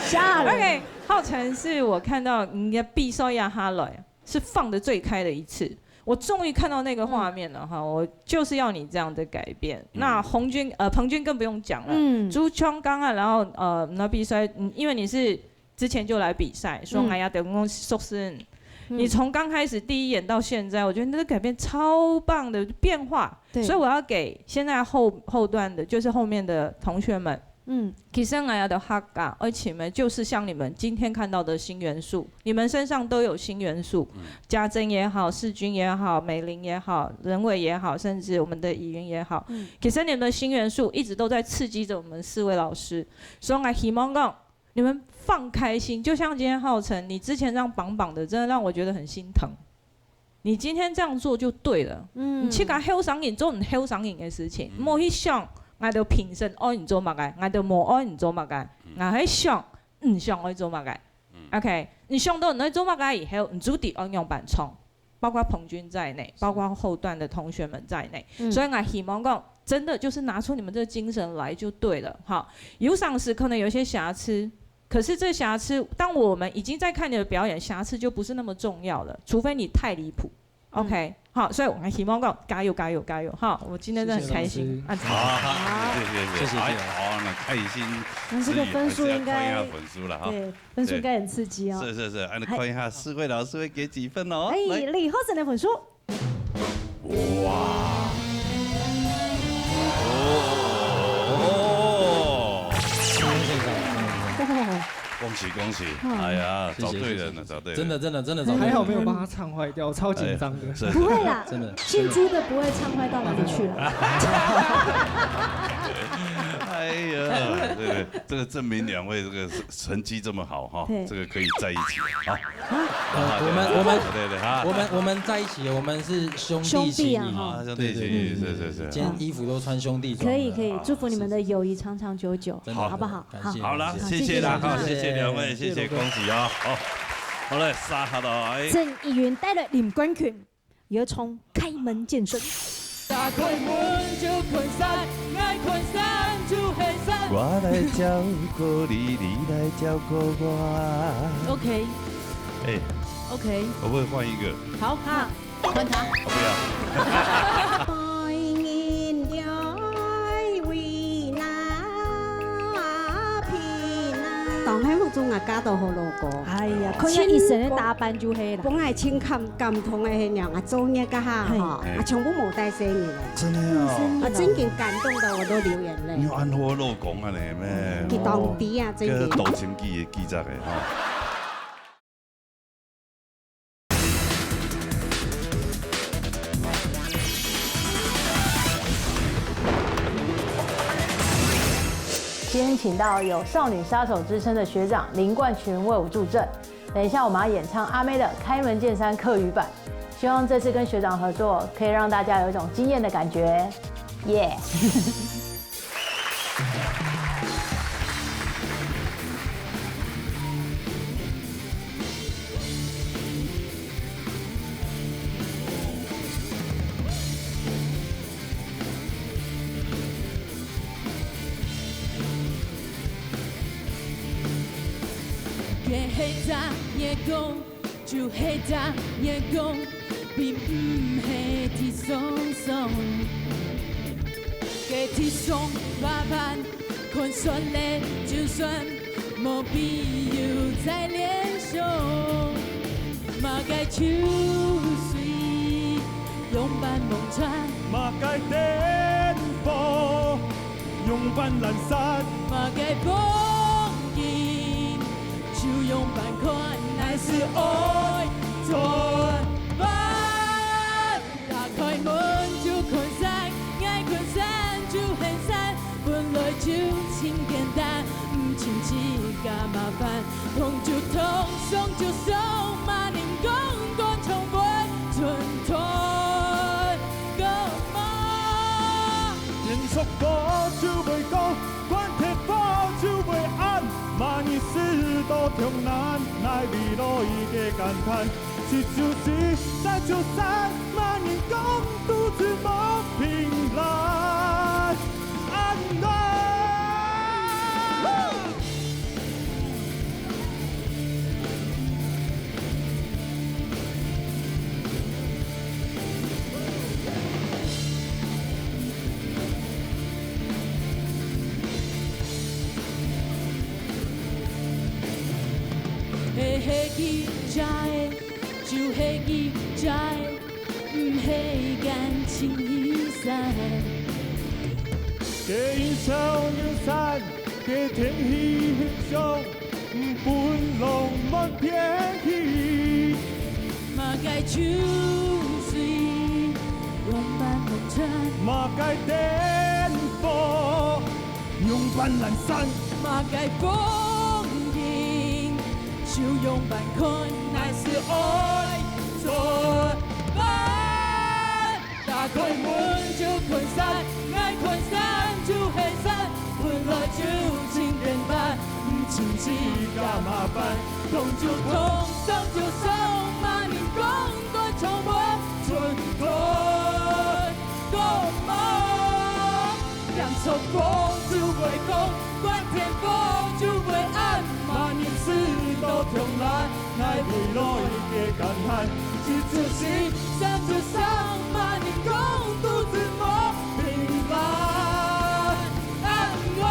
下来。OK，浩辰是我看到你的比赛呀哈来，是放得最开的一次。我终于看到那个画面了哈，嗯。我就是要你这样的改变。嗯。那红军，呃，彭钧更不用讲了，嗯。朱秋刚啊，然后，呃，那比赛，嗯，因为你是之前就来比赛，说嗯。哎呀，等公司说是，嗯。你从刚开始第一眼到现在，我觉得那个改变超棒的变化。对。所以我要给现在后，后段的，就是后面的同学们，嗯。其实哎呀的哈嘎，而且呢，就是像你们今天看到的新元素，你们身上都有新元素，嗯。家珍也好，世钧也好，美玲也好，任伟也好，甚至我们的怡云也好，嗯。其实你们的新元素一直都在刺激着我们四位老师，所以我希望讲，你们放开心，就像今天浩辰，你之前这样绑绑的，真的让我觉得很心疼。你今天这样做就对了，嗯。你去甲后生人做毋后生人的事情，嗯。莫去想，我就平时爱你做么个，我就无爱你做么个，嗯。我还想，毋想爱做么个。嗯。OK，你想到你爱做么个以后，你就得爱样板唱。 包括彭钧在内，是。包括后段的同学们在内。嗯。所以我希望讲，真的就是拿出你们这个精神来就对了，哈。有赏识可能有一些瑕疵，可是这瑕疵，当我们已经在看你的表演，瑕疵就不是那么重要了，除非你太离谱。嗯。OK，好，所以我们希望讲，加油，加油，加油，哈！我今天真的很开心，谢谢老师。啊，好，谢谢，谢谢，谢谢，哎，谢谢。好，那开心那这个分数应该，之余还是要看一下分数了，哈。对， 分数应该很刺激哦。是，是，是，啊，那看一下世慧老师会给几分哦。哎，来。李浩辰的分数。哇。哦。恭喜，恭喜。哎呀，谢谢，找对人了，谢谢，谢谢。找对人了。真的，真的，真的找对人了。还好没有帮他唱坏掉，我超紧张的。哎，是。不会啦，真的。姓朱的不会唱坏到哪里去了。哎哎呀，对对，这个证明两位这个成绩这么好哈，对。这个可以在一起，好。呃，我们，我们，对对，哈。我们，我们在一起，我们是兄弟情谊。兄弟啊，哈。啊，兄弟情谊，对对对，是是是。今天衣服都穿兄弟装了。可以可以，祝福你们的友谊长长久久，真的，好不好？感谢，好。好了，谢谢啦，谢谢，哈，谢谢，谢谢两位，谢谢，谢谢，恭喜啊，好。好嘞，杀他的，哎。郑怡云带了林冠群，有从开门见山。打开门就看山，爱看山就系山。我来照顾你，你来照顾我。OK。哎，OK。我会换一个。好，好，换他。我不要。当幸福中啊，嫁到好老公。哎呀，看到一身的打扮就係啦。本來情感 感動个係娘啊，做月个哈，嘿。吼，嘿。啊，全部無帶細人咧。真的哦。啊，真正感動到我都流眼淚。你有恁好个老公啊，你咩？佢當知啊，哦，真正。這个鬥心機个記載个哈。今天請到有少女殺手之稱的學長林冠群為我助陣。 等一下我們要演唱阿妹的《開門見山》客語版，希望這次跟學長合作可以讓大家有一種驚豔的感覺，耶！ 該係隻月光，就係隻月光，並毋係地上霜。該地上花瓣，看煞了就算，無必要再聯想。麼个秋水，樣般望穿；麼个電波， 樣般闌珊。麼个風景，就樣般看，還係愛轉彎。打開門就看山，愛看山就係山，本來就盡簡單，毋尋自家麻煩。 痛就痛，傷就傷，麼人講講從未存在過嗎？天著火就會光，關忒火就會暗，麼人試著痛難，來為落雨个感嘆。 七就七，三就三，麼人講都係無憑賴。恁樣。係，係佢遮个， 就係佢遮个，毋係感情雨傘。該雲少有山，該天氣翕相，毋分浪漫天氣。麼个秋水，樣般望穿；麼个電波， 樣般闌珊。麼个風景，就樣般看，還係愛轉彎。打開門就看山，愛看山就係山，本來就盡簡單，毋尋自家麻煩。痛就痛，傷就傷，麼人講過從未存在過嗎？ 天著光就會光，關天火就會暗，麼人試著痛難，來為落雨个感嘆。七就七，三就三，麼人講都係無憑賴。恁樣。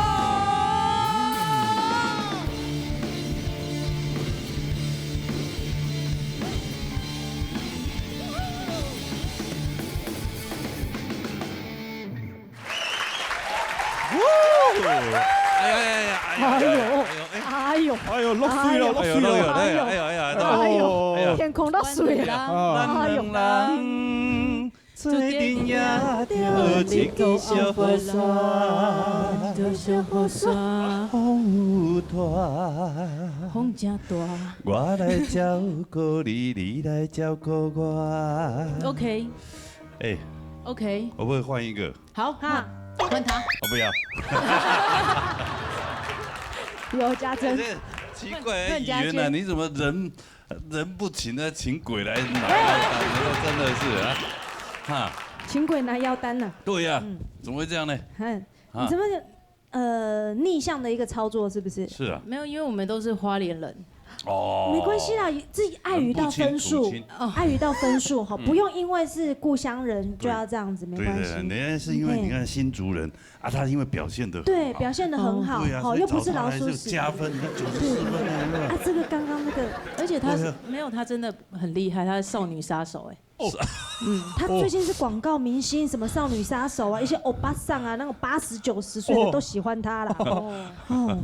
哎呀，哎呀，哎呀，哎呀，哎呦，哎呦，哎。哎呦，哎呦，落水了，哎呦，落水了。落水了，哎呦，哎呦，哎呦，哎呦，哎呦，哎呦，天空落水了。啊。哎呦。咱两人做人也著一支小雨傘，著小雨傘，風有大，風真大。我來照顧你，你來照顧我。OK。哎，OK。我不會換一個？好，哈，換他。我不要。有加分。哎，這奇怪，換，換加分。議員啊，你怎麼人 人不請，那請鬼來拿藥單，真的是啊，哈。请鬼拿药单呢？对呀，嗯。怎么会这样呢？嗯，啊。你这么，呃，逆向的一个操作是不是？是啊。没有，因为我们都是花莲人。哦。没关系啦，自己碍于到分数，人不亲，土亲。碍于到分数哈，嗯。不用因为是故乡人就要这样子，没关系。对，对，对，人家是因为你看新竹人， 啊，他因为表现得很好。对，表现得很好，哦。对啊，吼，所以又不是老鼠屎。找他来就加分，你看九十四分啊，对不对？啊，这个刚刚那个，而且他是，对啊。没有，他真的很厉害，他是少女杀手，哎。哦。嗯，他最近是广告明星，什么少女杀手啊，一些欧巴桑啊，那种八十九十岁的都喜欢他啦。哦。哦，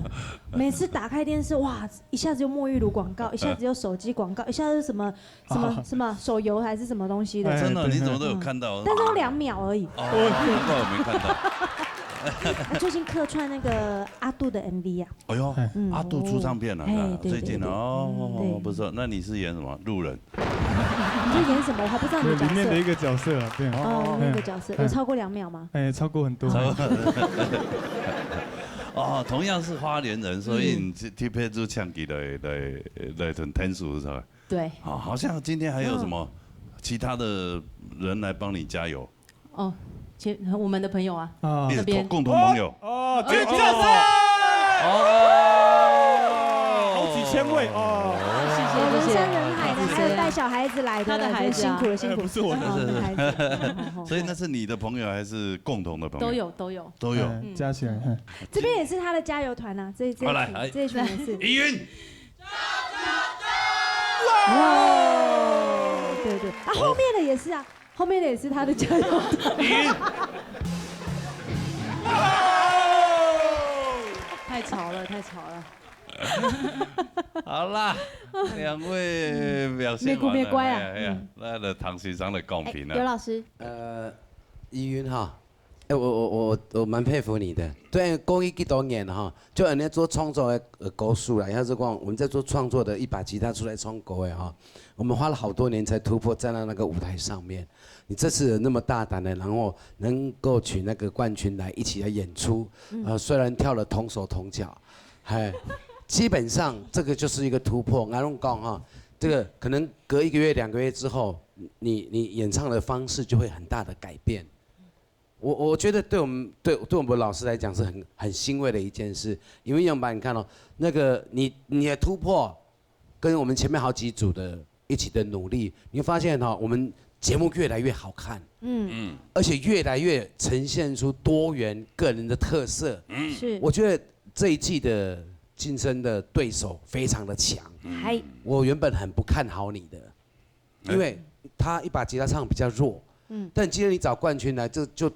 每次打开电视，哇，一下子就沐浴乳广告，一下子又手机广告，一下子什么什么，什么手游还是什么东西的。哎，真的，对，你怎么都有看到？嗯，但是都两秒而已。哦，难怪我没看到。他最近客串那个阿杜的M V啊。哎呦，嗯。阿杜出唱片了，哎，啊，对，最近哦，对，对，对。对。不错。那你是演什么？路人？你是演什么？我还不知道你的角色。对，里面的一个角色啊，对。哦，那个角色，哎。有超过两秒吗？哎，超过很多。超过。哦，同样是花莲人，所以你特别就请佢来，来，来同天使是吧？ 对。好，好像今天还有什么其他的人来帮你加油？哦，其-，我们的朋友啊，啊。那边。共同朋友。哦，这个角色。哦。好几千位哦。谢谢，谢谢。人山人海的，还有带小孩子来的，他的孩子啊。真辛苦了，辛苦了。哎，不是我的。哦，他的孩子。好，好，好。所以那是你的朋友还是共同的朋友？都有，都有。都有。哎，加起来，哎。这边也是他的加油团啊，这，这一群，好，来，来。这一群人是。依云。 哇！对，对。啊，后面的也是啊，后面的也是他的加油团。太吵了，太吵了。好啦，两位表现完了，美国没乖啊。哎呀，哎呀，嗯。那，那唐先生的公平啊。哎，刘老师。呃，依云哈， 哎，我，我，我，我蛮佩服你的。对，过去几多年哈，就恁样做创作的，呃，歌手啦，也是讲我们在做创作的，一把吉他出来唱歌的哈，我们花了好多年才突破，站到那个舞台上面。你这次那么大胆的，然后能够取那个冠军来一起来演出，嗯。呃，虽然跳了同手同脚，嘿，基本上这个就是一个突破。我跟你讲哈，这个可能隔一个月、两个月之后，你，你演唱的方式就会很大的改变。 我，我觉得对我们，对，对我们老师来讲是很，很欣慰的一件事，因为样板你看哦，那个你，你的突破，跟我们前面好几组的一起的努力，你会发现哈，我们节目越来越好看，嗯。嗯。而且越来越呈现出多元个人的特色。嗯。是。我觉得这一季的竞争的对手非常的强，嗨。我原本很不看好你的， 因为他一把吉他唱比较弱，嗯。但今天你找冠军来，就，就，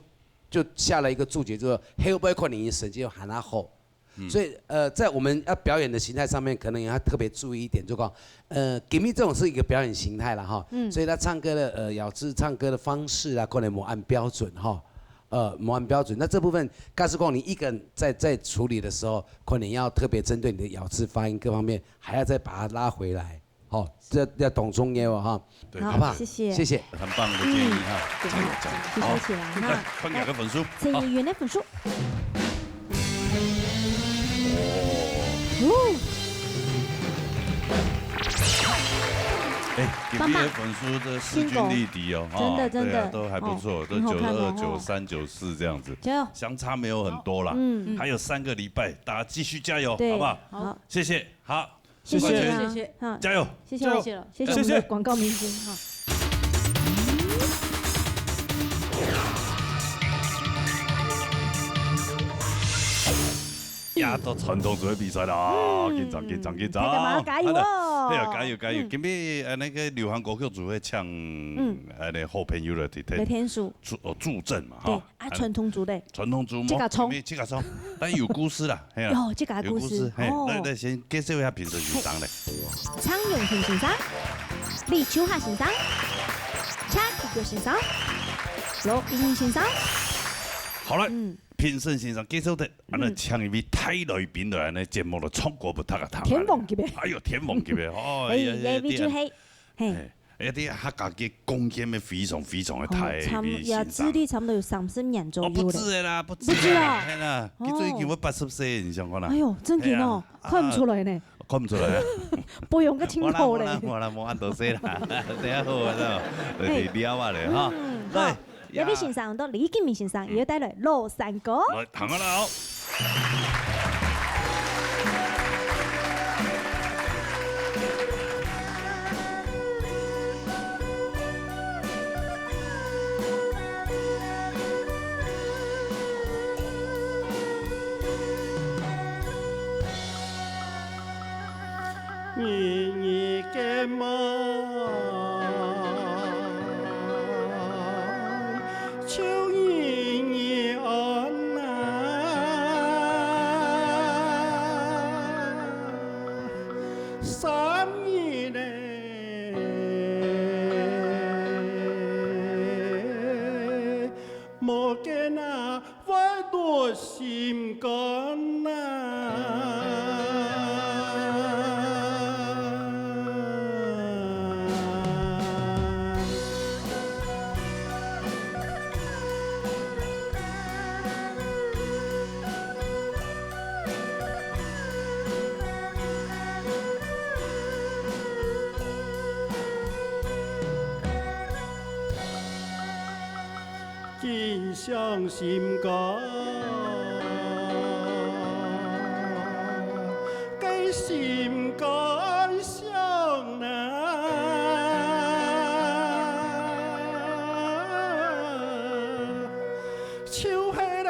就下了一个注解，就说，后背可能你成绩有喊他好。嗯。所以，呃，在我们要表演的形态上面，可能也要特别注意一点，就讲，呃，今天这种是一个表演形态了哈，嗯。所以他唱歌的，呃，咬字唱歌的方式啊，可能没按标准哈，呃，没按标准。那这部分，假使讲你一个人在，在处理的时候，可能要特别针对你的咬字、发音各方面，还要再把它拉回来。 好，这要当重要哦，哈。对，好不好？谢谢。谢谢。很棒的建议哈，嗯。加油，加油。谢谢起来哈。好，来，看两个分数。来，陈怡云的分数。好。哦。哎，给棒棒。B的分数这势均力敌哦，真的，哦，对啊，真的。都还不错，哦，都九二、很好看哦。九三、九四这样子，加油。相差没有很多啦。嗯。还有三个礼拜，大家继续加油，对，好不好？好。谢谢，好。 谢谢啦，谢谢。哈，加油！谢谢，加油！谢谢了，谢谢我们的广告明星哈。呀，到传统组的比赛啦，嗯，紧张，紧张，紧张！大家加油哦！哎呀，加油，加油！嗯。今天，呃，那个流行歌曲组会抢，嗯，呃，那好朋友的，来天数。助，哦，助阵嘛，哈。对。 啊，传统族的。传统族，自家创。自家创，但有故事啦，嘿啊，有自家的故事，有故事，嘿，哦。来，来，先介绍一下评审先生嘞。蔡永平先生、李秋霞先生、蔡启国先生、羅一鳴先生。好了，嗯。評審先生介紹的，恁呢請一位大來賓來，恁呢節目了，唱歌分大家聽。天王級的。哎喲，天王級的，哦，哎，哎，哎，哎，這位就係，嘿。哎，哎，這客家个貢獻个非常非常个大，哦，差不多，一位先生。也資歷差不多有三十年左右了。哦，不止的啦，不止的啦，不止啊。嘿啦，佢最近會八十歲，你想看啦？哎喲，真緊哦，嘿啊。 看毋出來呢。啊，看毋出來啊。保養个真好咧。無啦，無啦，無啦，無恁多歲啦。等下好啊，嘿。你了啊咧，哈。嗯，來，好。呀。這位先生，到李金明先生，嗯。也要帶來老山歌。來，聽啊啦，哦。 日日个梦，就日日安啊。 三日呢，无见啊，会落心肝啊。 紧伤心肝，个心肝伤啊。 就係咧，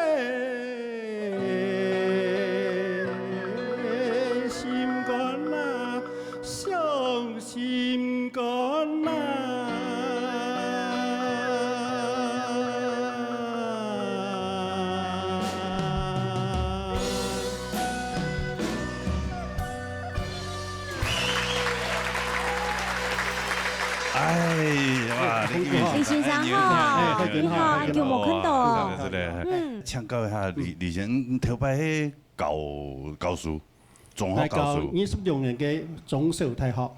心肝啊，傷心肝啊。 哎，哇，李金明先生，李先生好，哎，你好，好久無看到哦。是的，是的。嗯。請教一下，李，李先生，你頭擺係教，教書，中學教書？來教二十六年个中小大學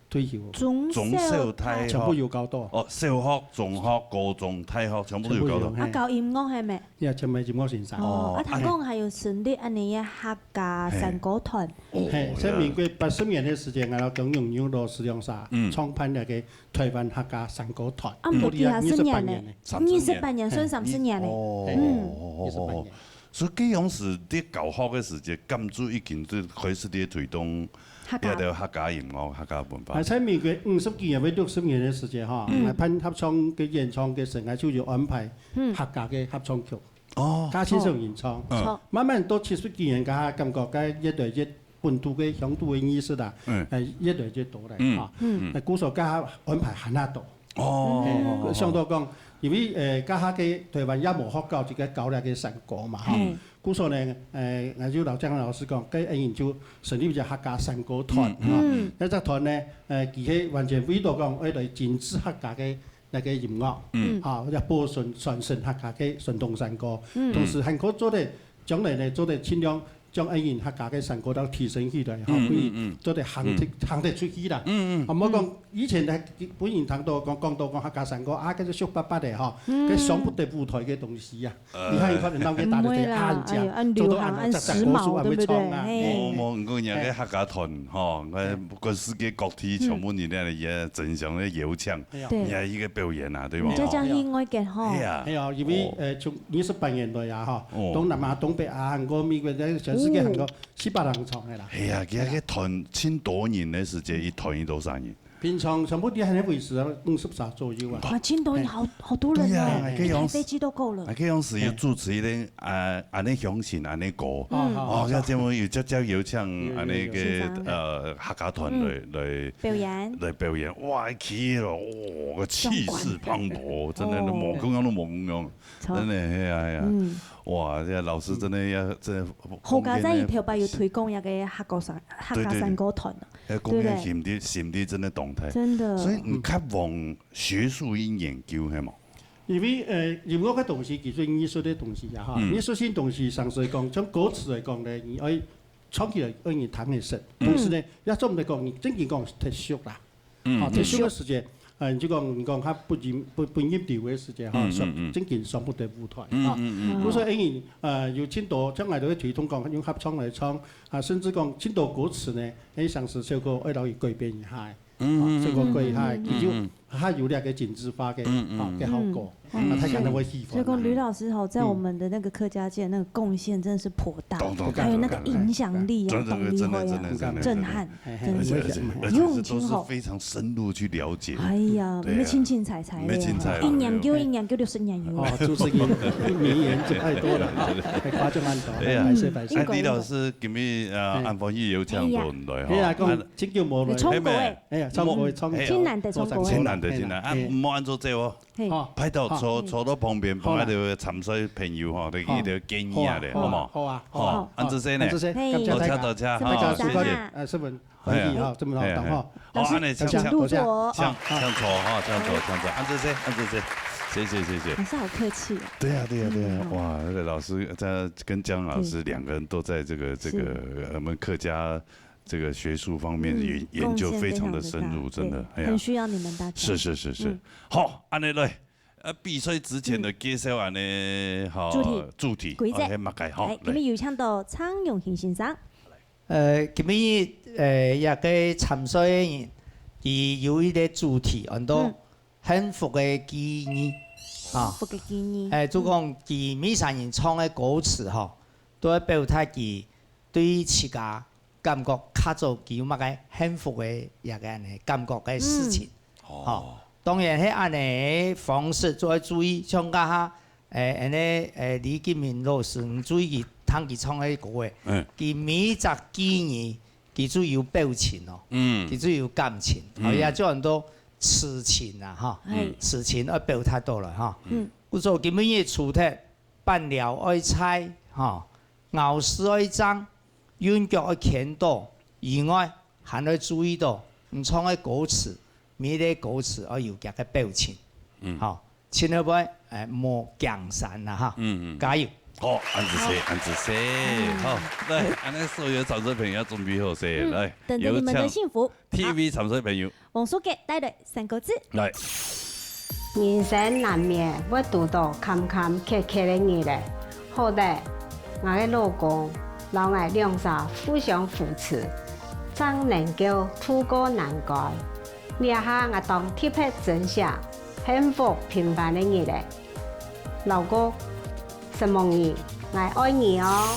退休。中小大學。中小大學。全部有教到。哦，小學、中學、高中、大學全部都有教到。全部有，嘿。啊，教音樂係無？ 也全部音樂先生。哦，哦，啊，聽講還有成立恁呢个客家山歌團。嘿。哦，嘿，在民國八十年个時間，𠊎摎張永牛老師兩儕，嗯。創辦了个台灣客家山歌團，啊，毋過幾下十年呢？二十八年呢。二十八年，算三十年呢。哦，嗯。二十八年。所以該央時在教學个時節，敢就已經就開始在推動客家。這个客家音樂、客家文化。啊，在民國五十幾年、六十年个時間哈，嗯。來辦合唱个演唱个時候，就有安排 嗯。客家个合唱曲，哦。加先生吟唱。嗯。好。慢慢到七十幾年，該下感覺該越來越本土个鄉土个意識啦，嗯。呃，越來越多了，嗯。哈。嗯。呃，故所該下安排還較多。哦。嘿，想到講，因為，呃，該下个台灣也無學校，就該教了个山歌嘛，哈。嗯。故所呢，呃，𠊎就摎張老師講，該𠊎就成立一隻客家山歌團，嗯。哈。嗯。該隻團呢，呃，佢係完全為到講，愛來精緻客家个 該个音樂，嗯。啊，要保存、傳承客家个傳統山歌，嗯。同時還可以做得，將來呢，做得盡量將𠊎人客家个山歌都提升起來，哈，嗯，可以嗯，嗯。做得行得、嗯。行得出去啦。嗯，嗯。啊，莫講以前呢，分人聽到講、講到講客家山歌，啊，該就俗巴巴个，哈，嗯。該上不得舞台个東西啊。 呃。你看，你看，人家打得很靚，毋會啦，哎呀，恁流行，做到恁恁時髦，恁隻隻歌手還會唱啊，對不對？嘿。嘿。無，無，毋過人家客家團，吼，𠊎全世界各地全部人家也爭相个邀請，哎呀。對。人家一個表演啊，對吧？人家這樣應該个吼。哎呀。哎呀，因為，哦。呃，從二十八年來啊，哈，哦。東南亞、東北啊，韓國、美國，全世界很多，哦。七八人唱个啦。哎呀，佢个團，盡多人个時間，一團有多少人？ 平常全部在該位置啊，五十儕左右啊。哇，真多，嘿。好，好多人哦。對啊，還可以用，開飛機都夠了。還可以用時間主持一個，啊，恁呢鄉情，恁呢歌。嗯。哦，好，好，哦，該節目有接接邀請，有，有，恁呢个，有。呃，客家團來，嗯。來，表演。來表演，哇，去了，哇，个氣勢磅礴，壯觀。真的，哦。無共樣，都無共樣。 著。真的，係啊，係啊。嗯。哇，這老師真的要，這好佳哉你頭擺有推廣一個客家山，客家山歌團啊，對，對，對。該貢獻心力，對不對？心力真的當大。真的。所以你較往學術去研究，係無？因為，呃，音樂个東西，其實藝術个東西啊，哈，嗯。藝術性東西，常常講，像歌詞來講呢，你愛唱起來，愛人聽得識。嗯。同時呢，也做毋得講，你正經講忒俗啦。嗯，啊，忒俗个時節，呃，你就講，你講較不入，不，不入流个時節，哈，嗯，上，嗯，嗯。正經上毋得舞台，嗯，啊。嗯，嗯，嗯。故所以，呃，有盡多，像𠊎兜个推動講，用合唱來唱，啊，甚至講，盡多歌詞呢，誒，常常小可愛摎佢改變一下。 嗯，啊，所以講過去，嗯，嗯，佢就嗯，嗯。較有這个精緻化个，嗯，嗯，啊，个效果，嗯。啊，大家都會喜歡。所以講，呂老師吼，在我們的那個客家界那個貢獻真的是頗大，當，當，當，還有那個影響力啊，真的，當厲害啊，真的，真的，真的。震撼，嘿，嘿，真的是。而且，而且，而且都是非常深入去了解。哎呀，對啊。你們清清彩彩的啊，沒清彩，一研究，沒有。一研究六十年有。哦，主持人名言就太多了啊，太誇張了，哎呀，歹勢，歹勢。哎，呂老師，今日，呃，哎。恁歡喜邀請到你來，哎呀，吼。講 真久無來。你唱歌誒。哎呀，唱歌，唱歌。真難得唱歌誒。真難得，真難得。啊，嘿啦，嘿。莫恁做這哦。嘿。好，拜託，好。坐，坐到旁邊，好啦。幫𠊎兜參賽朋友吼，來，好。一个建議啊咧，好啊，好無？好啊，好啊。好，恁仔細呢。恁仔細，嘿。感謝大家。多謝，多謝，大家，好，謝謝。呃，十分歡喜哈，嘿啊。這麼好，嘿啊，等哈。嘿啊。好，老師，恁呢，請，請入座哦。請，請坐哈，請坐，請坐。恁仔細，恁仔細。謝謝，謝謝。老師好客氣哦。對啊，對啊，對啊。嗯，好。哇，那個老師，他跟江老師兩個人都在這個，對。這個，是。呃，我們客家 這個學術方面研，嗯，研究非常的深入，貢獻非常的大，真的，對，哎呀。很需要你們大家。是，是，是，是。嗯。好，恁呢來，呃，比賽之前的介紹恁呢，嗯。好，主題。主題，規則。哦，係麼个，好，來，今日來。有請到張永興先生。呃，今日，呃，這个參賽个人，佢有一个主題，安到，嗯。 幸福个記憶，啊。幸福个記憶。哎，就講佢每儕人唱个歌詞吼，都愛表達佢對自家感覺較早佢有麼个幸福个一个恁呢感覺个事情。嗯。吼，哦。當然，係恁呢方式做得注意，像這下，哎，恁呢，哎，李金明老師，你注意佢，聽佢唱个歌誒，嗯。佢每一隻記憶，佢就有表情哦，嗯。佢就有感情，嗯。吼，也就安到 詞情啊，吼，嗯。詞情愛表達到來，吼。嗯。故所今晡日除忒粄條愛菜，吼，咬字愛正，韻腳愛牽到以外，還愛注意到，你唱个歌詞，每个歌詞愛有佢个表情，嗯。吼，千萬，哎，莫驚膻啦，哈。嗯，嗯。加油！好，恁仔細，恁仔細，嗯。好，來，恁呢所有參賽朋友準備好勢，嗯，來，等著你們的幸福。有請 T V參賽朋友。黃淑潔帶來三個字。來。人生難免會堵到坎坎坷坷个日仔，好得，𠊎个老公摎𠊎兩儕互相扶持，正能夠渡過難關。這下𠊎當特別珍惜幸福平凡个日仔。老公，承蒙你，𠊎愛你哦。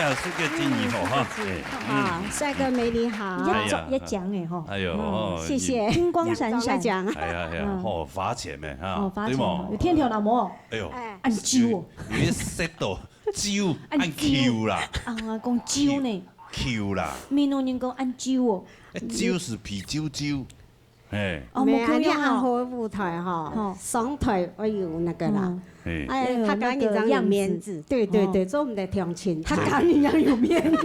啊，送个金鱼吼哈。哎，啊，帅哥美女好。哎呀，要讲哎吼。哎呦，嗯，谢谢。金光闪闪。讲。哎呀哎呀，嗯。吼，罚钱的哈，哦，罚钱哦，对吗？有天条了无？哎呦，哎。按酒哦。有，有一set到酒，按按酒。Q啦。啊，我讲酒呢。Q啦。美国人讲按酒哦。哎，酒是啤酒酒。 嘿。哦，没有，目标用哦。你按好舞台哈，吼。上台要有那个啦。嗯。嘿。哎，要有那个客家人讲有面子，样子。对对对，哦。做毋得相親。客家人要有面子。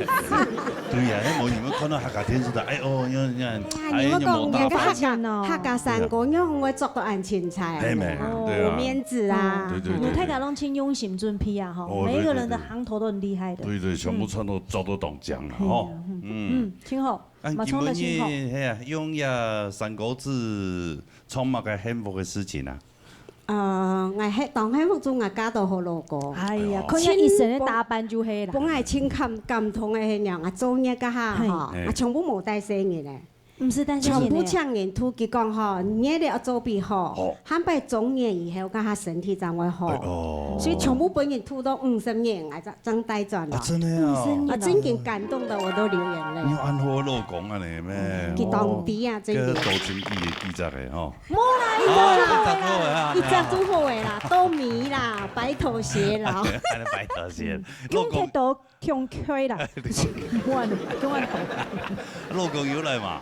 对呀，哎，我你们看到客家电视台，哎哦，你看，哎呀，哎，你们讲你们那个客家，客家三哥，你看我做到恁精彩，嘿，没，哦。对啊。有面子啊。对对对对。我大家都真用心准备啊，吼，哦，每一个人的行头都很厉害的。对对，全部穿到，嗯。照到当讲了，吼。嘿啊，嗯。嗯，挺好。 啊，马上就辛苦。今晡日，嘿啊，用這三個字創麼个幸福个事情啊？呃，𠊎係當幸福，就𠊎嫁到好老公。哎呀，哎喲。看佢一身个打扮就係啦。本來真感，感動个係仰，𠊎做月該下吼，嘿。哎。𠊎全部無帶細人个。毋使帶細人个。全部請人同佢講吼，你个愛做備好，好。下擺中年以後，該下身體正會好。哎，哦。所以全部分人渡到五十年，𠊎正 正帶轉來。啊，真的哦。五十年了。啊，真正感動到我都流眼淚。你有恁好个老公啊，你咩？嗯，佢當知啊，哦，真的。這个多情記的記載的吼。無啦，一隻就好啦，啊，一隻就好个啦，都迷啦，白頭偕老。白頭偕老。嗯，老公，用太多恐懼啦。用恁，用恁好。老公有來嘛？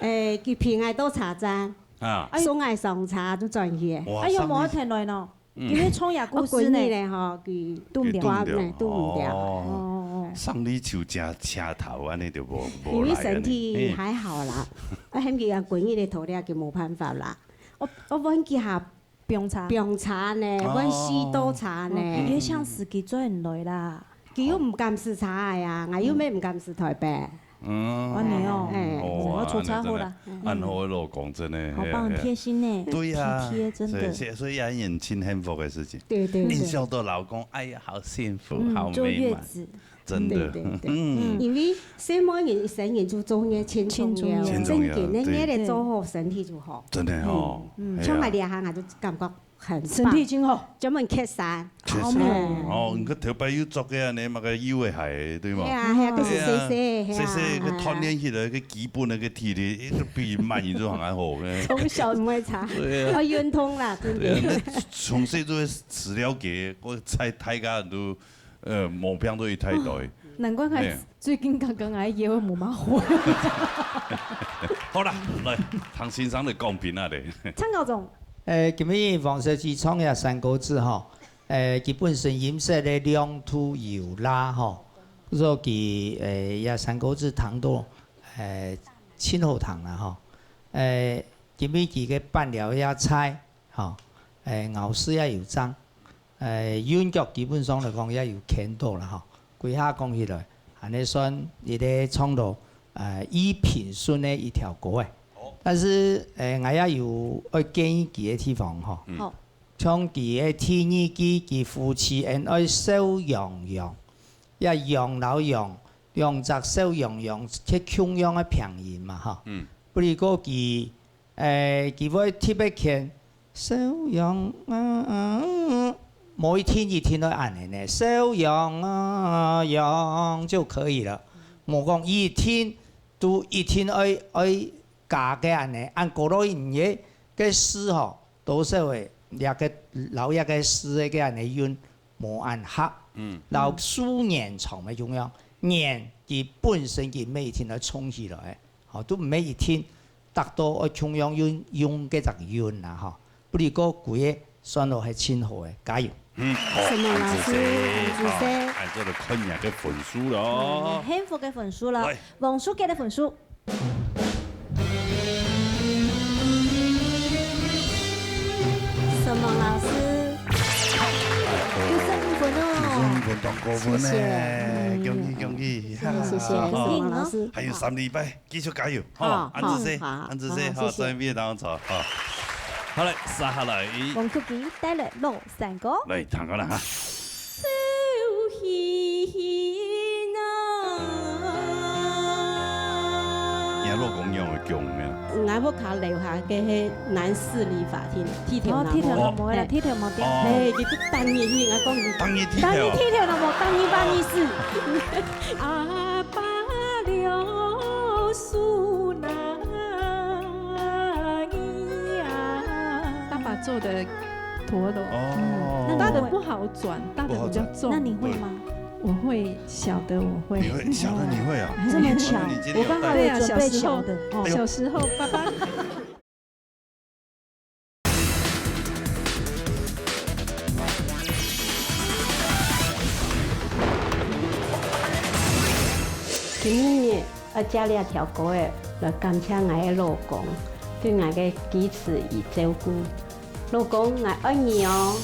誒，佢陪𠊎到車站，啊。送𠊎上車就轉去。哇，哎喲，上去。無忒來喏。 嗯。因為創業故事呢，哦，過年咧吼，佢拄毋著。佢拄毋著。拄毋著。哦。哦。上哩就車，車頭，恁呢就無，無來恁呢。因為身體還好啦，嘿。啊，喊佢啊，過年咧，頭咧，佢無辦法啦。我，我問佢下，放車。放車呢，哦。問四到車呢。哦，因為像司機轉來啦。 佢又毋敢駛車个啊，𠊎又乜毋敢駛台北。嗯。按呢哦，哎。哦，我出車禍啦。恁好个老公，真的，好棒，嘿啊，嘿啊。很貼心呢，對啊，體貼，真的。所以，所以，所以阿英真幸福个事情。對，對，對。你笑到老公，哎呀，好幸福，嗯，好美滿。坐月子。真的。對，對，對。嗯。因為細妹人一生人就做月，真重要。真重要。真重要，正經个，對。月仔做好，身體就好。真的哦，嗯，嗯，哎呀。像𠊎這下，𠊎就感覺 很棒。身體真好。專門蹶山。蹶山。好美。哦，你看頭擺又著个恁呢，麼个幼个鞋，對無？係啊，係啊，哎呀，該係細細，係啊。細細个鍛鍊起來，个基本个个體力，一直比滿人就還較好个。從小毋會差。對啊。要運動啦，真的。對啊，那從細就會食了解，我猜大家都，呃，毛病都一大堆。哦，難怪佢，哎呀。最近剛剛還腰無麼好。好啦，來，聽先生來講評啊咧。參考總。 誒，今日黃小姐創這三個字吼，誒，佢本身音色个亮度有啦吼，所以佢，誒，這三個字聽到，誒，盡好聽啦吼。誒，今日佢个粄條也菜吼，誒，咬字也有正，誒，韻腳基本上來講也有牽到啦吼。歸下講起來，恁呢算一個創作，誒，已平順个一條歌誒。哦。但是，誒，𠊎也有愛建議佢个地方吼。嗯。好。 像佢个第二句，佢夫妻恩愛笑洋洋，這洋摎洋，兩隻笑洋洋，係共樣个拼音嘛，吼。嗯。不而過佢，誒，佢會特別牽，笑洋，嗯，嗯，嗯，無一定一定愛恁呢呢，笑洋啊洋就可以了。無講一定，都一定愛，愛加个恁呢，恁過落去你个，个字吼， 多少个這个摎這个字个恁呢韻無恁合，嗯。摎字延長个共樣，延佢本身佢乜一定愛衝起來，吼，都毋係一定達到愛共樣用，用該隻韻啦，吼。不而過歸个算落係盡好个，加油！嗯，好，沈夢老師，恁仔細，恁仔細。好，恁仔細就看你个分數囉。嗯，幸福个分數囉，來。黃淑潔个分數。 沈夢老師，九十五分哦。九十五分，當高分呢。謝謝。恭喜，恭喜。謝謝，謝謝，好。沈夢老師。還有三禮拜，繼續加油，好，好，恁仔細，好，恁仔細，好，好，謝謝。轉去當中坐，好。好，來，接下來。黃淑潔帶來老山歌。來，聽看啦，哈。 你老公樣个強个。𠊎屋下樓下个係男士理髮廳，剃頭男模。哦，剃頭男模个啦，嘿。剃頭毛店。哦。嘿，佢就逐日去，𠊎講，逐日剃頭啊？逐日剃頭男模，逐日辦理事。阿爸了，孫啊，你啊。爸爸做的陀螺，哦。嗯，那你会，大的不好转，大的比较重。不好转。那你会吗？我会，小的我会。你会，小的你会啊？这么巧，我刚好有准备小的。对啊，小时候，哦。小时候爸爸。今日愛借這條歌仔來感謝𠊎个老公，對𠊎个支持與照顧。 老公，𠊎愛你哦。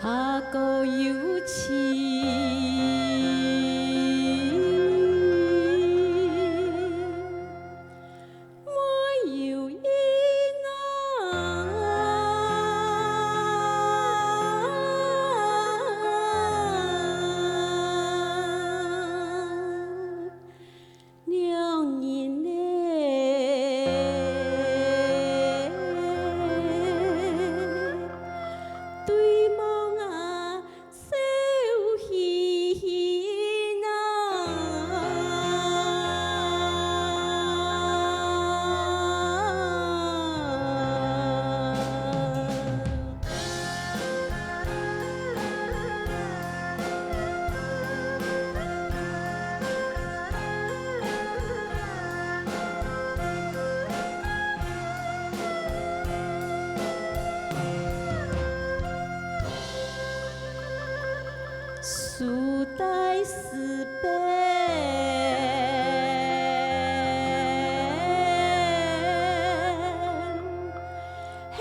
阿哥有情。 没有影啊，两人嘞，对望啊， 笑嘻嘻呐。树戴四边，黑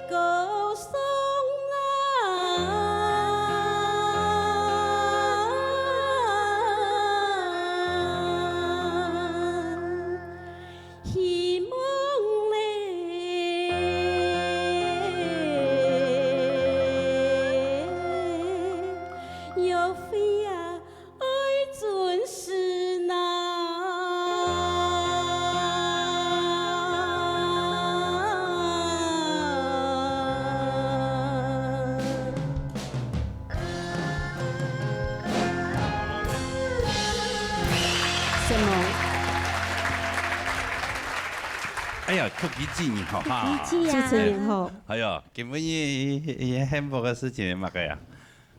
狗送啊。 希望嘞，约会啊，爱准时呐。什么？ 哎呀，曲奇姐你好哈。曲奇姐啊。主持人好。哎呀，今晡日，日，日幸福个事情係麼个啊？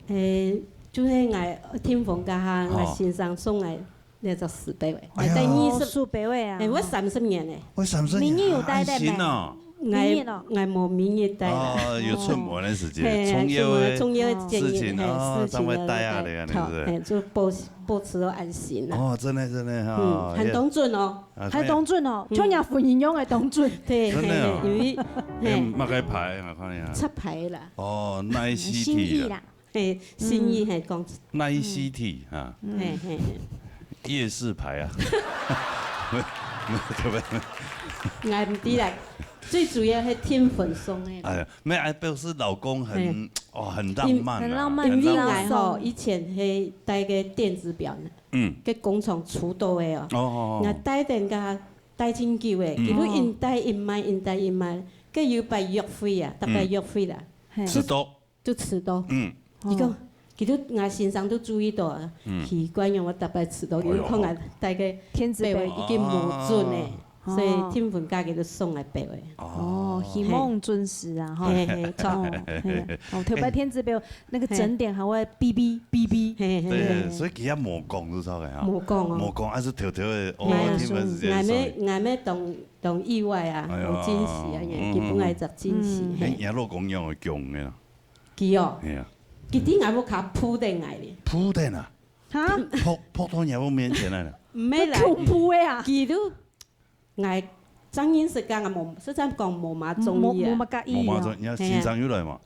誒，就係𠊎訂婚該下，哦。𠊎先生送𠊎這隻手錶誒，哎呀。𠊎戴二十，哦，手錶誒啊。誒，𠊎三十年誒。𠊎三十年，明年有戴戴無？安心哦。𠊎，明年哦。𠊎無明年戴啦。哦，有出門个時節，嘿，重要个出門，重要个事情，嘿，哦，事情正會戴啊，啊，這樣子。好，嘿，就保，保持到安心啦。哦，真的，真的哈，嗯，很當準哦。 啊，還當準哦，嗯。像若婚姻樣个當準。對，真的哦。嘿，嘿，因為，哎，嘿。麼个牌？𠊎看一下。插牌啦。哦，耐西體啊。心意啦。嘿，心意係講。耐西體哈。嗯。嘿，嘿，嘿。夜市牌啊。沒有，沒有，對不對？𠊎毋知啦，最主要係訂婚送个啦。哎呀，沒有，哎，表示老公很，嘿。哦，很浪漫啊，很浪漫，很浪漫。因為𠊎吼，以前係戴个電子錶呢。 嗯。个工廠出到个哦。哦，哦，哦。𠊎戴等个戴真久个，嗯。佢就一戴一賣，一戴一賣，个有擺約會啊，逐擺約會啦。嗯。嘿。遲到。就遲到。嗯。佢講，哦。佢就，𠊎先生都注意到啊，嗯。奇怪，仰會逐擺遲到，哎喲。佢看𠊎戴个電子錶。錶已經無準个。哦。 所以訂婚該日就送𠊎錶个。哦，希望準時啊，吼。嘿，嘿，著。哦，嘿，哦，特別電子錶，那個整點還會嗶嗶嗶嗶。嘿，嘿，對，嘿。所以佢也無講，就著个哈。無講哦。無講，還係偷偷个，哦，哎呀，訂婚時間送。𠊎乜，𠊎乜當，當意外啊，哎呀，有驚喜啊，嗯，佢分𠊎一隻驚喜，嗯。嘿。哎，若老公仰會講个啦？佢哦，係啊。佢在𠊎屋下撲等𠊎咧。撲等啊？哈？撲，撲到若屋面前來了？毋係啦，恐怖个啊！佢都 𠊎正認識个，𠊎無，實在講無麼中意啊。無，無麼介意哦。無麼中意，你看先生有來無？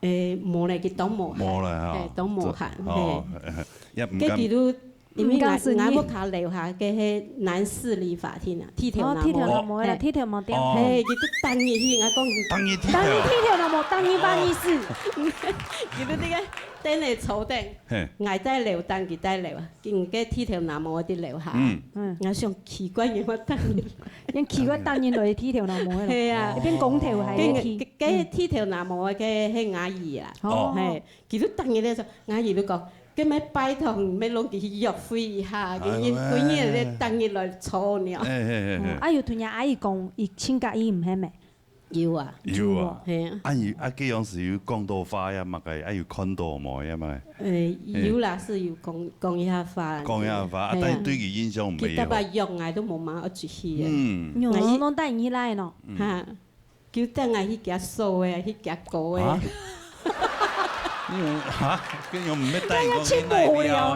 誒，無咧，佢當無閒。無來哈。嘿，當無閒，這，哦，嘿。也毋敢。該佢都因為𠊎，毋敢承認。𠊎屋下樓下个係南勢理髮廳啊，剃頭那毛。哦，剃頭那毛个啦，嘿。剃頭毛店。哦。嘿，佢都逐日去，𠊎講，逐日剃頭。逐日剃頭那毛，逐日發一次。佢都在該等个坐等，嘿。𠊎在樓頂，佢在樓下，佢个剃頭那毛在樓下。嗯。嗯。𠊎想奇怪，佢會逐日。因為奇怪，逐日來剃頭那毛个咯。係啊。一邊講頭還一邊剃。該，該，該剃頭那毛个，該，係阿姨啦。哦。嘿，佢都逐日在說，阿姨都講， 該麼拜託，毋好摎佢去約會一下，佢一，哎喂。佢一日逐日來吵你。哎，哎，哎，哎。嗯，啊，有同若阿姨講，佢請假佢毋肯咩？有啊。有啊。係啊。啊，佢，啊，該樣時有講到話呀，麼个，啊，有看到無呀，麼个？呃，有啦，係有講，講一下話啦。講一下話，啊，係啊。但係對佢印象毋係好。佢逐擺約𠊎都無嘛，愛出去啊。嗯。喲，𠊎，攏帶你來喏。嗯。哈。 佢帶𠊎去行show个，去行歌个。啊？嗯，哈？該樣毋係帶你講去哪位啊？該樣真無聊哦。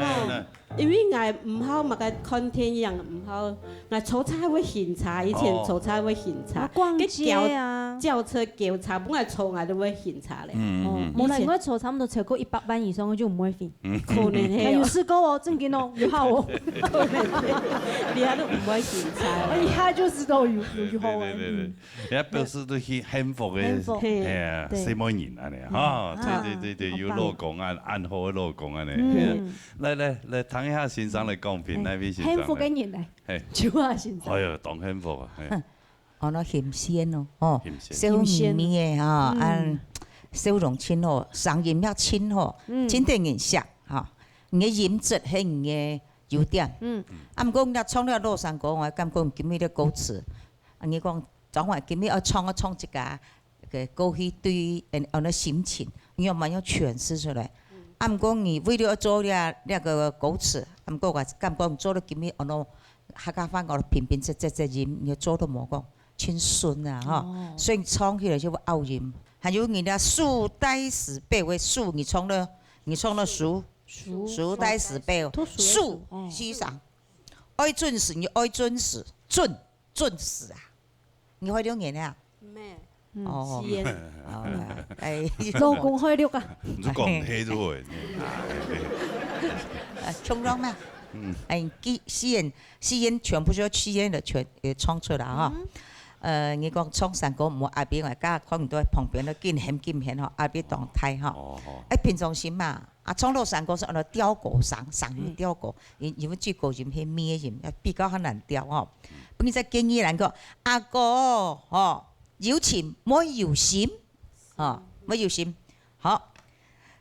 嘿，因為𠊎毋好麼个看電影，毋好，𠊎坐車會暈車，以前坐車會暈車。啊，逛街啊。該轎，轎車、轎車，本來坐𠊎都會暈車咧。嗯，嗯，嗯。哦，無啦，以前。你坐差不多超過一百萬以上，就毋會暈。嗯。可能係哦。哎，有試過哦，正經哦，有效哦。可能係，你還都毋會暈車。哎，他就知道有，有，有效哦。對，對，對，對。嗯。 也表示都係幸福个，幸福。哎呀，對。細妹人恁呢，嗯。哈，啊，對，對，對，對，好棒。有老公恁，恁好个老公恁呢。嗯。哎呀，來，來，來，聽一下先生來講評，嗯。哪位先生來？幸福个人來，嘿。就啊，先生。哎呀，當幸福啊，嘿。哦，該欣羨哦，哦，欣羨。笑眯眯个哈，嗯。恁笑容真好，聲音也真好，嗯。真得人惜哈。你个音質係你个優點。嗯。啊，毋過你唱了老山歌，𠊎感覺今日个歌詞，啊，你講 張華今日愛唱，愛唱自家个過去對，嗯，恁个心情，你愛慢慢詮釋出來。嗯。啊，毋過你為了愛做這，這个歌詞，啊，毋過𠊎感覺你做到今日，恁个客家話，𠊎平平仄仄仄音，你做到無講，真順啊，吼。哦。所以你唱起來就會拗音。還有你个書帶書包个書，你唱了，你唱了書，書，書帶書包，讀書个書，書，哦。係啥？愛準時，你愛準時，準，準時啊。 你開六年了啊？毋係。嗯。哦。四年。哦，哎，老公開六啊。你講黑就會。啊，衝浪嘛。嗯。哎，四年，四年全部就四年的全，呃，唱出來哈。嗯。呃，你講唱山歌，無阿伯，我剛剛看你在旁邊都緊喊緊喊吼，阿伯當大哈。哦，哦。哎，平常心嘛， 啊，唱老山歌係恁樣調高聲，聲音調高，嗯。因，因為最高音係咩音，要比較較難調吼。嗯。不過你再建議人講，阿哥，吼，有情妹有心，吼，妹有心，好，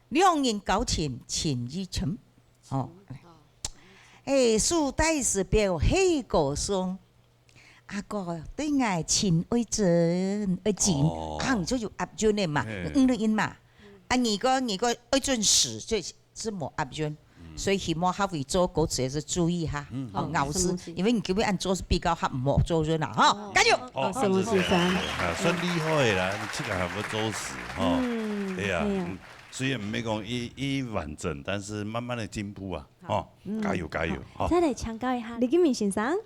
兩人交情情意深，吼。嗯，好。哎，書帶書包係歌頌， 阿哥對𠊎情愛真愛真，哦。啊，你就有押韻个嘛，嘿。嗯，的音嘛。啊，你个，你个愛準時，這是無押韻，嗯。所以希望各位做歌詞也是注意哈，嗯。哦，咬字，什麼意思？因為你今日恁做係比較較無做韻啦，哈，哦。加油！哦，什麼意思啊？啊，算厲害啦，你自家還會作詞，哈。嗯，對啊，對啊。嗯，雖然毋係講一，一完整，但是慢慢的進步啊，好。哈，嗯。加油，加油，好。再來請教一下，李金明先生。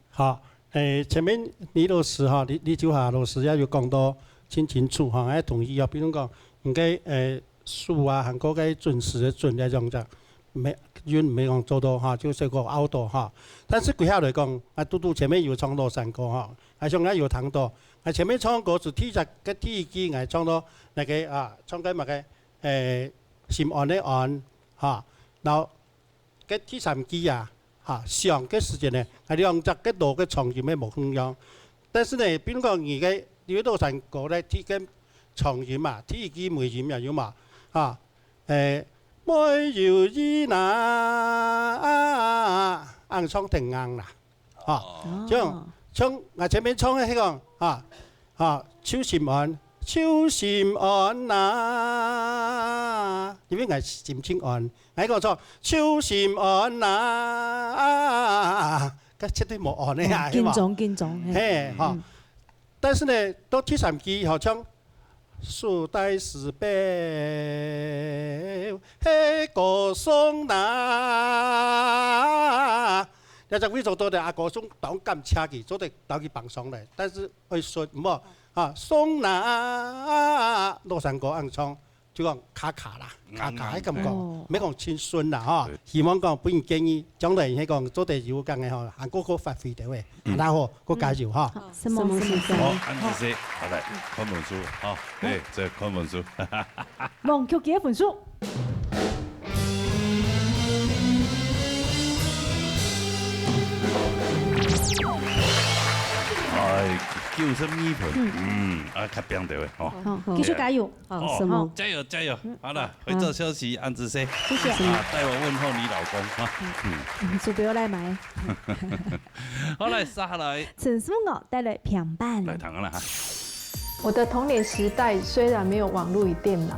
好，誒，前面李老師哈，李，李秋霞老師也有講到真清楚哈，𠊎同意哦。比如講，你个，誒，書啊，還過个準時个準，這種个，沒，韻沒講做到哈，就係講拗到哈。但是歸下來講，啊，嘟嘟前面有唱老山歌哈，啊，像𠊎有聽到，啊，前面唱歌是第一个，第一句，𠊎唱到那個啊，唱个麼个，誒，心安个安哈，然後 該第三句啊，哈，想个時節呢，啊，兩隻个羅个長音係無共樣。但是呢，比如講你个，你个老山歌呢，第一个長音嘛，第一句尾音也有嘛，哈，誒，妹有意哪，啊，啊，啊，啊，恁唱挺硬啦，哈。哦。像，像𠊎前面唱个係講，哈， 啊，就心安，就心安哪，因為𠊎心情安，𠊎講錯，就心安哪，該絕對無安个啊，嗯，係無？緊張，緊張，嘿。嘿，吼。嗯。但是呢，到第三句好像書帶書包，係歌頌哪， 這隻位做到个阿哥，總當感謝佢，做得當佢幫上來，但是愛順，毋好，啊，送哪，老山歌恁唱，就講卡卡啦，卡卡，嗯，該感覺，哦。毋係講盡順啦，吼。對。希望講分建議，將來係講做得有講个吼，還過過發揮到位，嗯。還好，過加油，吼。好，承蒙，承蒙。好，恁仔細，好，來，看分數，吼，對，這看分數。望曲奇个分數。哎，九十二分，嗯。嗯，啊，較拚到位，吼。好，好。繼續加油。 好，哦，承蒙。加油，加油！嗯。好了，好。回做休息，恁仔細。謝謝。啊，代我問候你老公啊。嗯。嗯，就不要來買。好，來，接下來。陳淑娥帶來平板。來，聽啊啦哈。我的童年時代雖然沒有網路與電腦，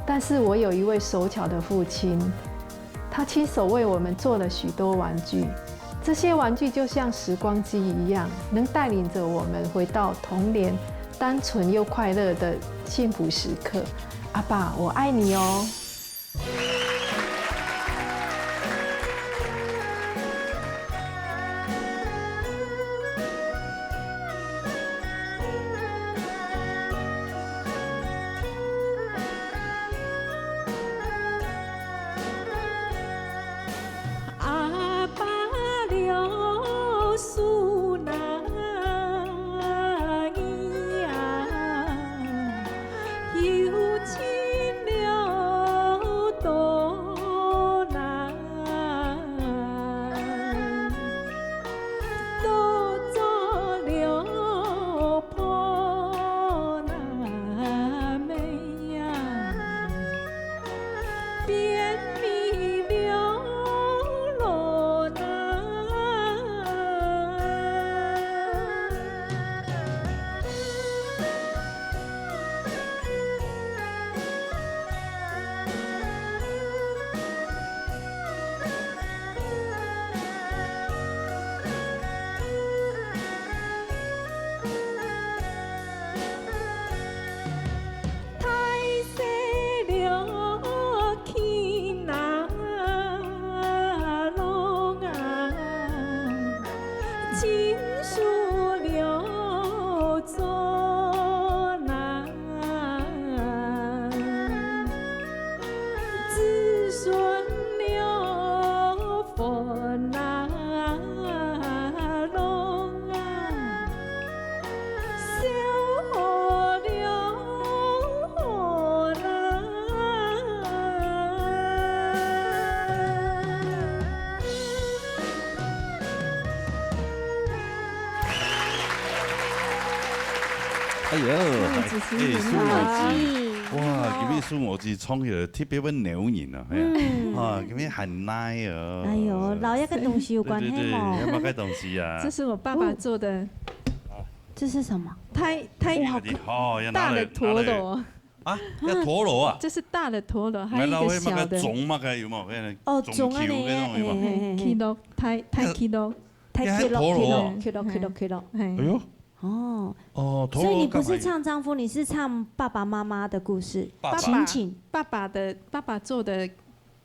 但是我有一位手巧的父親，他親手為我們做了許多玩具。 这些玩具就像时光机一样，能带领着我们回到童年单纯又快乐的幸福时刻。阿爸，我爱你哦。哎喲，哎，哎，主持人，哎，苏某子，哇，今日苏某子唱起來特別會撩人啊，哎呀，嗯。啊，今日很nice哦。哎喲，摎這个東西有關係無？對，對，對，還有麼个東西啊？这是我爸爸做的。这是什么？太，太哇，好看。哦，要拿來，大的陀螺。拿來。啊，要陀螺啊？这是大的陀螺，还有一个小的。來，那我那个种那个有没有？那个哦，种球那种有没有？种啊，哎，哎，哎。Kilo，太，太Kilo。 太Kilo，Kilo，Kilo，Kilo，Kilo。哎。哎呦。哦。哦，陀螺所以你不是唱丈夫，你是唱爸爸妈妈的故事，爸爸。亲情。爸爸的，爸爸做的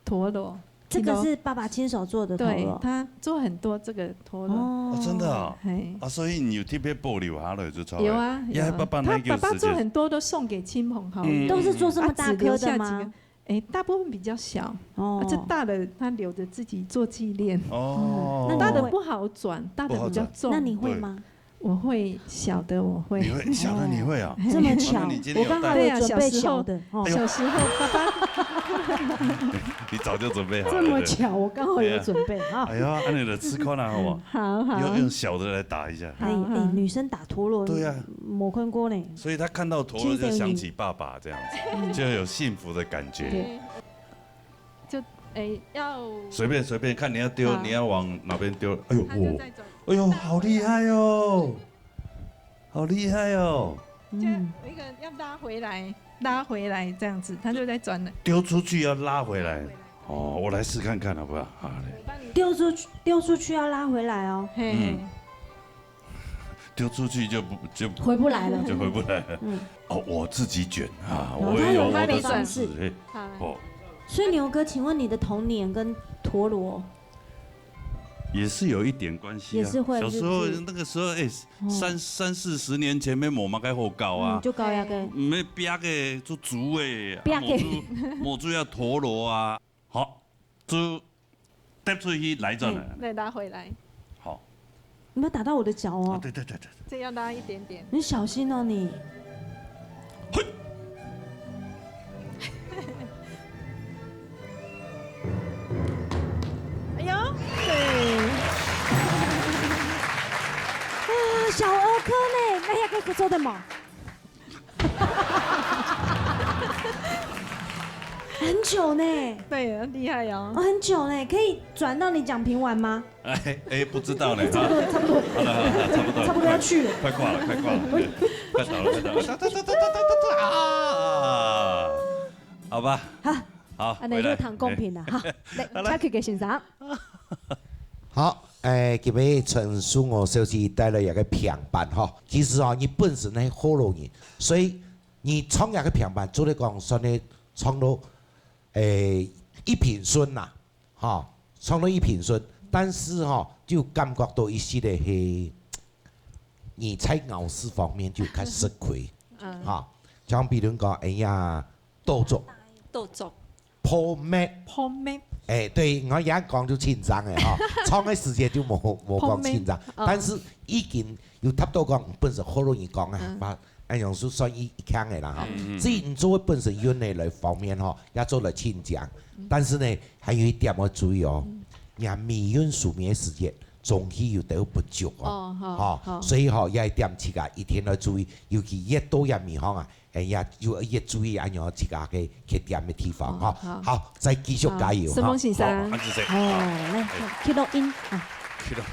陀螺。这个是爸爸亲手做的陀螺。对，他做很多这个陀螺。哦。哦，真的啊？嘿。啊，所以你有特别保留下来就出来。有啊，有啊。也爸爸那个时间。他爸爸做很多都送给亲朋好友。嗯。都是做这么大颗的吗？他只留下几个。 哎，大部分比较小。哦。啊，这大的他留着自己做纪念。哦。嗯，那你会，大的不好转，大的比较重。不好转。那你会吗？对。我会，小的我会。你会，小的你会啊？哦。这么巧，那你今天有带，我刚好有准备小的，对啊，小时候，哦。哎呦。小时候爸爸。你早就准备好了，这么巧，对不对？我刚好有准备啊。对啊。哎呀，那你来试看啊，好不好？好，好。用，用小的来打一下。哎，好，好。哎，女生打陀螺，对啊。没看过呢。所以他看到陀螺就想起爸爸这样子。 嗯。就有幸福的感觉。对。就，哎，要随便，随便看你要丢，好。你要往哪边丢。哎呦，他就在转。哦。哎呦，好厉害哦。好厉害哦。就有一个要拉回来，嗯。拉回来这样子，他就在转了。丢出去要拉回来。拉回来。哦，我来试看看好不好？好嘞。我帮你丢出去，丢出去要拉回来哦。嘿。嗯。 丢出去就不，就，回不来了。就回不来了。嗯。哦，我自己卷啊，哦，我也有我的故事，他有他的方式。嘿，好。哦。所以牛哥，请问你的童年跟陀螺？也是有一点关系啊。也是会，小时候，是不是？那个时候，哎，哦。三，三四十年前，没有么个好搞啊。嗯，就搞那个。没别个，就竹的，啊，别个。木竹，木竹要陀螺啊。好，就跌出去来转来。嗯，再拉回来。好。你们打到我的脚哦。啊，对对对对。这要拉一点点。你小心哦，你。嘿。哎呦，对。啊，小儿科呢，那要跟做的嘛。很久呢。对，很厉害哦。哦，很久呢，可以转到你讲评完吗？哎，哎，不知道呢。差不多，差不多。好了，好了，差不多。差不多要去了。快挂了，快挂了。快倒了，快倒了。哒，哒，哒，哒，哒，哒，啊！好吧。好。好，啊，那就谈公平了，回来。哈。来，好了。Chucky给先生。好，哎，今日陈淑娥小姐带来一个评判哈。其实哦，你本身呢，好老人，所以你唱一个评判，做得讲算呢，唱到，哎，一平顺啦。 哈，唱到一平顺，但是哈，就感觉到一些的係，你在咬字方面就較吃亏，嗯。哈，像比如讲，哎呀，倒作，倒作。破灭，破灭。哎，对，我一讲就紧张了哈，唱的时间就无，无讲紧张，破灭，哦。但是已经有达到讲，本身好容易讲啊，嗯。把 恁樣就算一，一腔个啦，哈。嗯，嗯，嗯。所以你做本身韻味來方面，吼，也做得清講。嗯。但是呢，還有一點要注意哦，嗯。你看尾韻收尾个時節，中氣有得不足哦。哦，好，吼，好。所以吼，也一點自家一定要注意，尤其越到也尾項啊，哎呀，就越注意恁樣自家个缺點个地方，哦，吼。好。好，再繼續加油，好，哈。承蒙先生。好，恁仔細。哦，來，好。記錄音，啊。記錄音。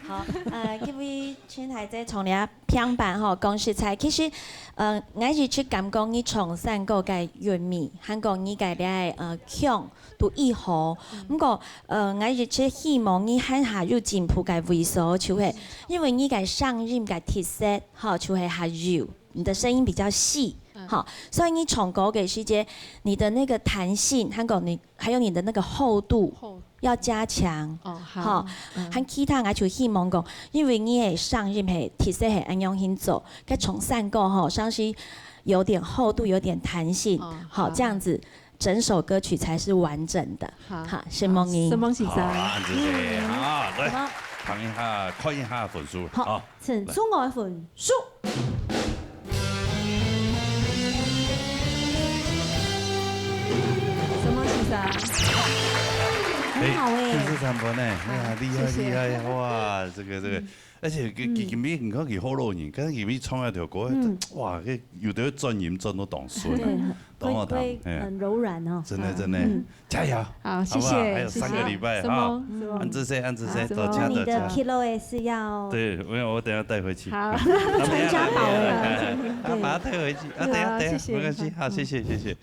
好，呃，各位親愛个從來 平板吼，講實在，其實，呃，𠊎一直感覺你唱山歌个韻味，還講你个這个，呃，腔都異好。嗯。毋過，呃，𠊎一直希望你還下有進步个位所，就係因為你个聲音个特色，吼，就係較幼，你的聲音比較細，嗯。吼，所以你唱歌个時節，你的那個彈性，還講你，還有你的那個厚度，厚 要加強。哦，好。吼，嗯。還其他𠊎就希望講，因為你个聲音係，特色係恁樣去做，該唱山歌吼，聲音有點厚度，有點彈性，哦，好，好。這樣子整首歌曲才是完整的。好。好，承蒙你。好，承蒙先生。好，恁仔細，嗯。好，來，好。談一下，看一下分數，好。好。 請出我个分數。承蒙先生？很好欸。哎，九十三分呢，哎呀，啊，厲害，謝謝。厲害，哇，這個，這個，嗯。而且佢，佢，嗯。佢，你看佢好老人，但是佢唱一條歌，嗯。哇，佢有的轉音轉到當順啊，對，當好聽，會，會哎。很柔軟哦。真的，真的。嗯。 加油，好，好不好？謝謝，還有三個禮拜，謝謝。哈。承蒙，承蒙。恁仔細，恁仔細，好，多謝，多謝。那你的kilo也是要，對，沒有，我等下帶回去。好。啊，傳家寶欸。啊，把它帶回去。啊，等下，好，等下，謝謝。沒關係，好，謝謝，謝謝。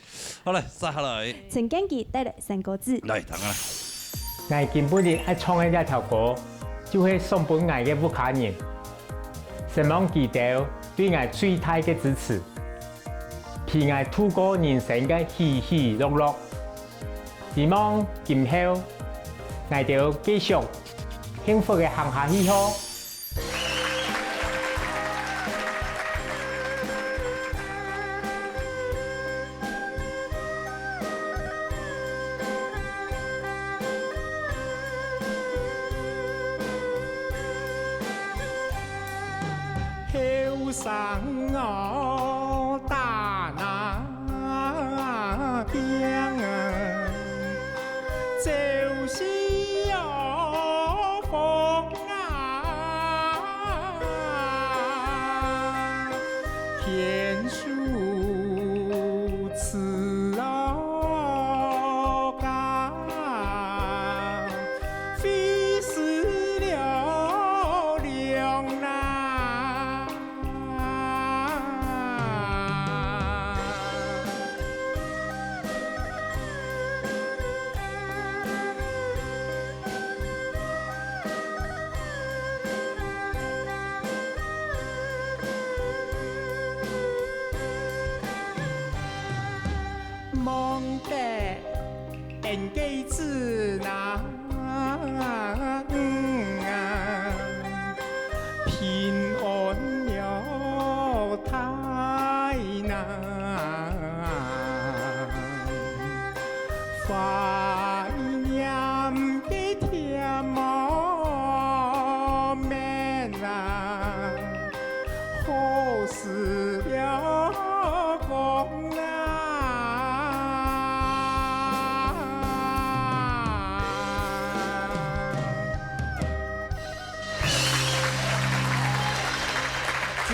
好，來，接下來。陳建騏帶來三個字。來，聽啊。𠊎今晡日愛唱个這條歌，就係送分𠊎个屋下人，承蒙佢兜對𠊎最大个支持。 陪𠊎度過人生个起起落落。希望今後𠊎兜繼續幸福个行下去吼。 後生哦，打那兵，朝夕哦，風啊，天 如此哦，啊，非是了良啦。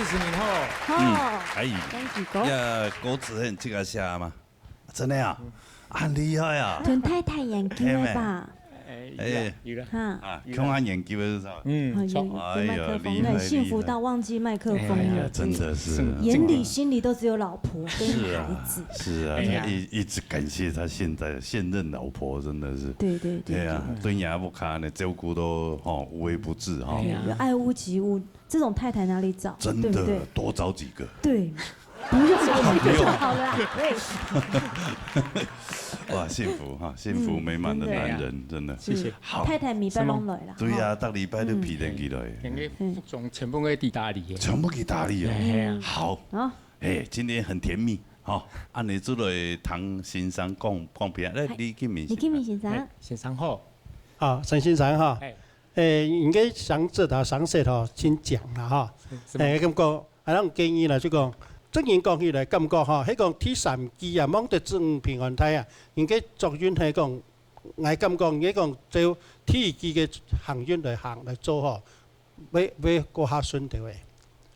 十年後，嗯，哦，哎，恭喜哥。呀，歌詞很這个寫嘛，真的啊，很厲害啊。同太太研究了吧？哎，有了。哈。啊，共下研究的是吧？嗯，哦，有，有，哎呀，有麥克風，厲害，很幸福到忘记麥克風了。厲害。哎呀，真的是。眼里心里都只有老婆跟孩子。是啊，是啊，哎呀。他一，一直感谢他现在现任老婆，真的是。对，对，对，哎呀，对。对伢屋下呢，照顾都，吼，无微不至，吼。哎呀。有爱屋及乌，这种太太哪里找？真的，对不对？多找几个。对，不用找几个就好了啦。对。哇，幸福哈，幸福美满的男人，嗯，真的。真的。谢谢。好。太太每擺攏來啦，对呀，吼。逐禮拜都陪等佢來。嗯。應該服裝全部都在意大利耶。全部在意大利哦。哎呀。好。好。哎，今天很甜蜜，哈，恁樣就來聽先生講，講片。來，哎，李金明先生。李金明先生。哎，先生好。啊，沈先生哈。哎。 誒，應該上節啊，上節吼，先講啦吼。嗯，是嗎？誒，感覺，啊，𠊎建議啦，就講，正經講起來，感覺吼，係講第三季啊，《望得子女平安大》啊，應該作用係講，𠊎感覺應該講，就第一季个行運來行來做吼，會，會過較順暢个。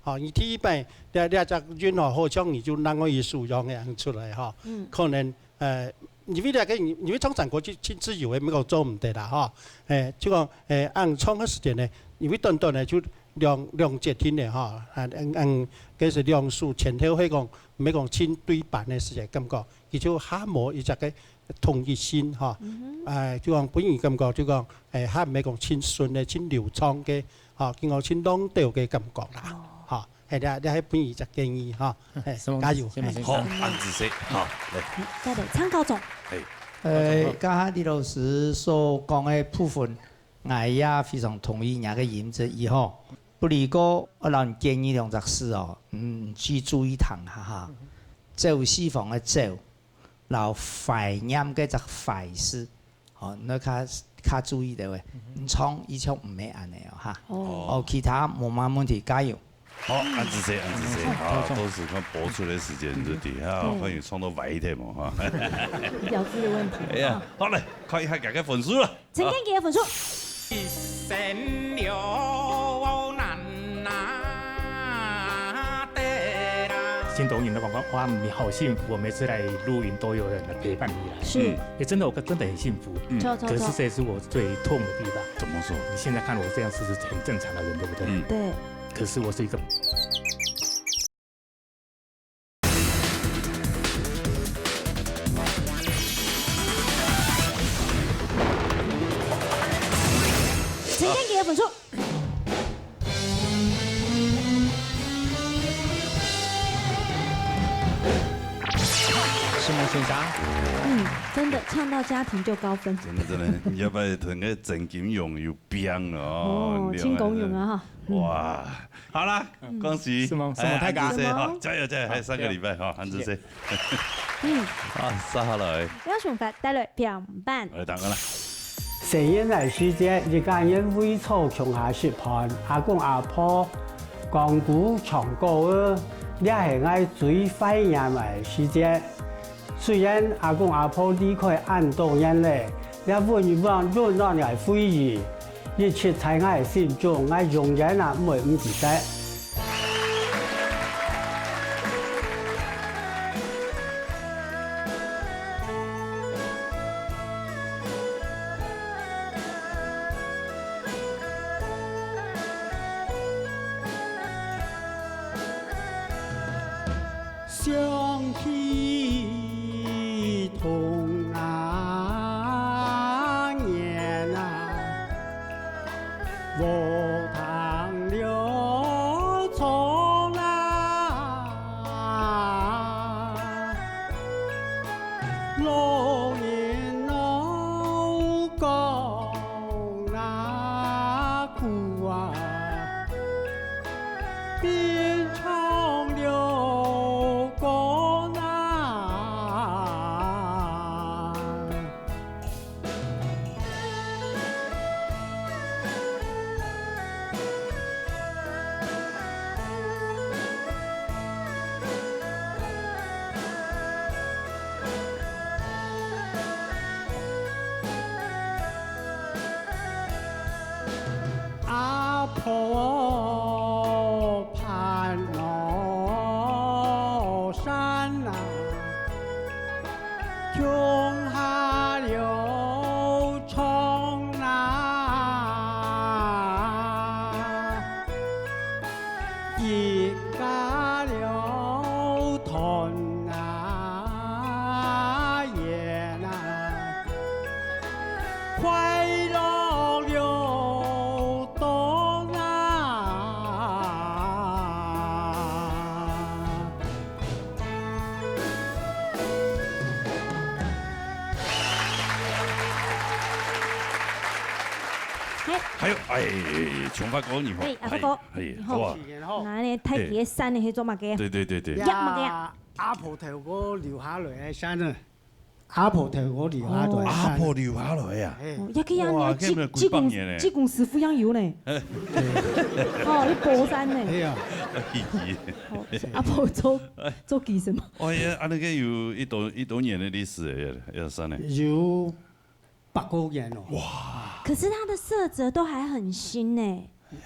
吼，你第一擺，這，這隻運吼，好像你就另外一首樣个出來吼，嗯。可能 呃，因為這个，因為唱山歌就盡自由个，毋係講做毋得啦，吼。誒，就講，誒，恁唱个時間呢，因為短短个就兩，兩節定个，吼，啊，嗯，嗯，該係兩首前後，係講，毋係講盡對盤个時間感覺，佢就較無一隻个統一性，吼。嗯哼。誒，就講本人感覺，就講，誒，較毋係講盡順个、盡流暢个，吼，經過盡浪調个感覺啦，哦。吼。 係，這，這係本人一隻建議哈。係，什麼，加油，什麼先生？係。好，恁仔細，好，來。嗯，再來，參考總。係。呃，剛才李老師所講个部分，𠊎也非常同意你个意見以後，不過，𠊎摎你建議兩隻字哦，嗯，去注意聽下哈。朝思暮想个朝，摎懷念个隻懷字， 吼，你較，較注意个喂，嗯哼。你唱一唱毋係恁樣哦，哈。哦。哦，其他無麼問題，加油。好，恁仔細，恁仔細，嗯，好，好，都是看播出个時間就對，哈，對。歡迎唱到白天嘛，哈。咬字的問題。哎呀，啊。好嘞，看一下大家分數了。陳建奇的分數。 新導演的廣告，哇，你好幸福哦！每次來錄影都有人來陪伴你來。是。嗯。欸，真的，我真的很幸福。嗯。著，著，著。可是這也是我最痛的地方。怎麼說？你現在看我這樣是不是很正常的人，對不對？嗯。對。可是我是一個 陳建奇个分數。承蒙先生。嗯，真的，唱到家庭就高分。真的，真的，你要不要同个曾金勇有拼了哦，哦，你知道嗎？親公勇啊，哈。嗯。哇，好啦，嗯。恭喜，承蒙，承蒙大家。哎，恁仔細，好，承蒙。加油，加油，還有三個禮拜，好，恁仔細。謝謝。 嗯。啊，接下來。楊雄發帶來評判。來，等下啦。細人仔時節，一家人圍坐共下食飯，阿公阿婆講古唱歌仔，這係𠊎最懷念个時節。雖然阿公阿婆離開恁多年了，這溫暖溫暖个回憶， 一直在𠊎心中，𠊎永遠也毋會毋記得。 想起童年啊，禾埕柳叢啊，老人老講啊，古啊。 邊唱柳歌啊。 阿婆盼還有，哎，長發哥你好，哎，阿發哥，哎，你好。好啊。新年好。那呢，太極个山呢，係做麼个啊？對對對對。呀，麼个啊？阿婆頭哥留下來个山呢？阿婆頭哥留下來个山。哦。阿婆留下來啊？哎。哦，也可以啊，哇，你這，這有幾百年呢。這公，這公師傅樣有呢。哦，你爬山呢。哎呀。哦，阿婆做，做技術嘛。哦，也，啊，那個有一多，一多年的歷史耶，也，也算呢。有 百過年咯。哇！可是它的色澤都還很新呢。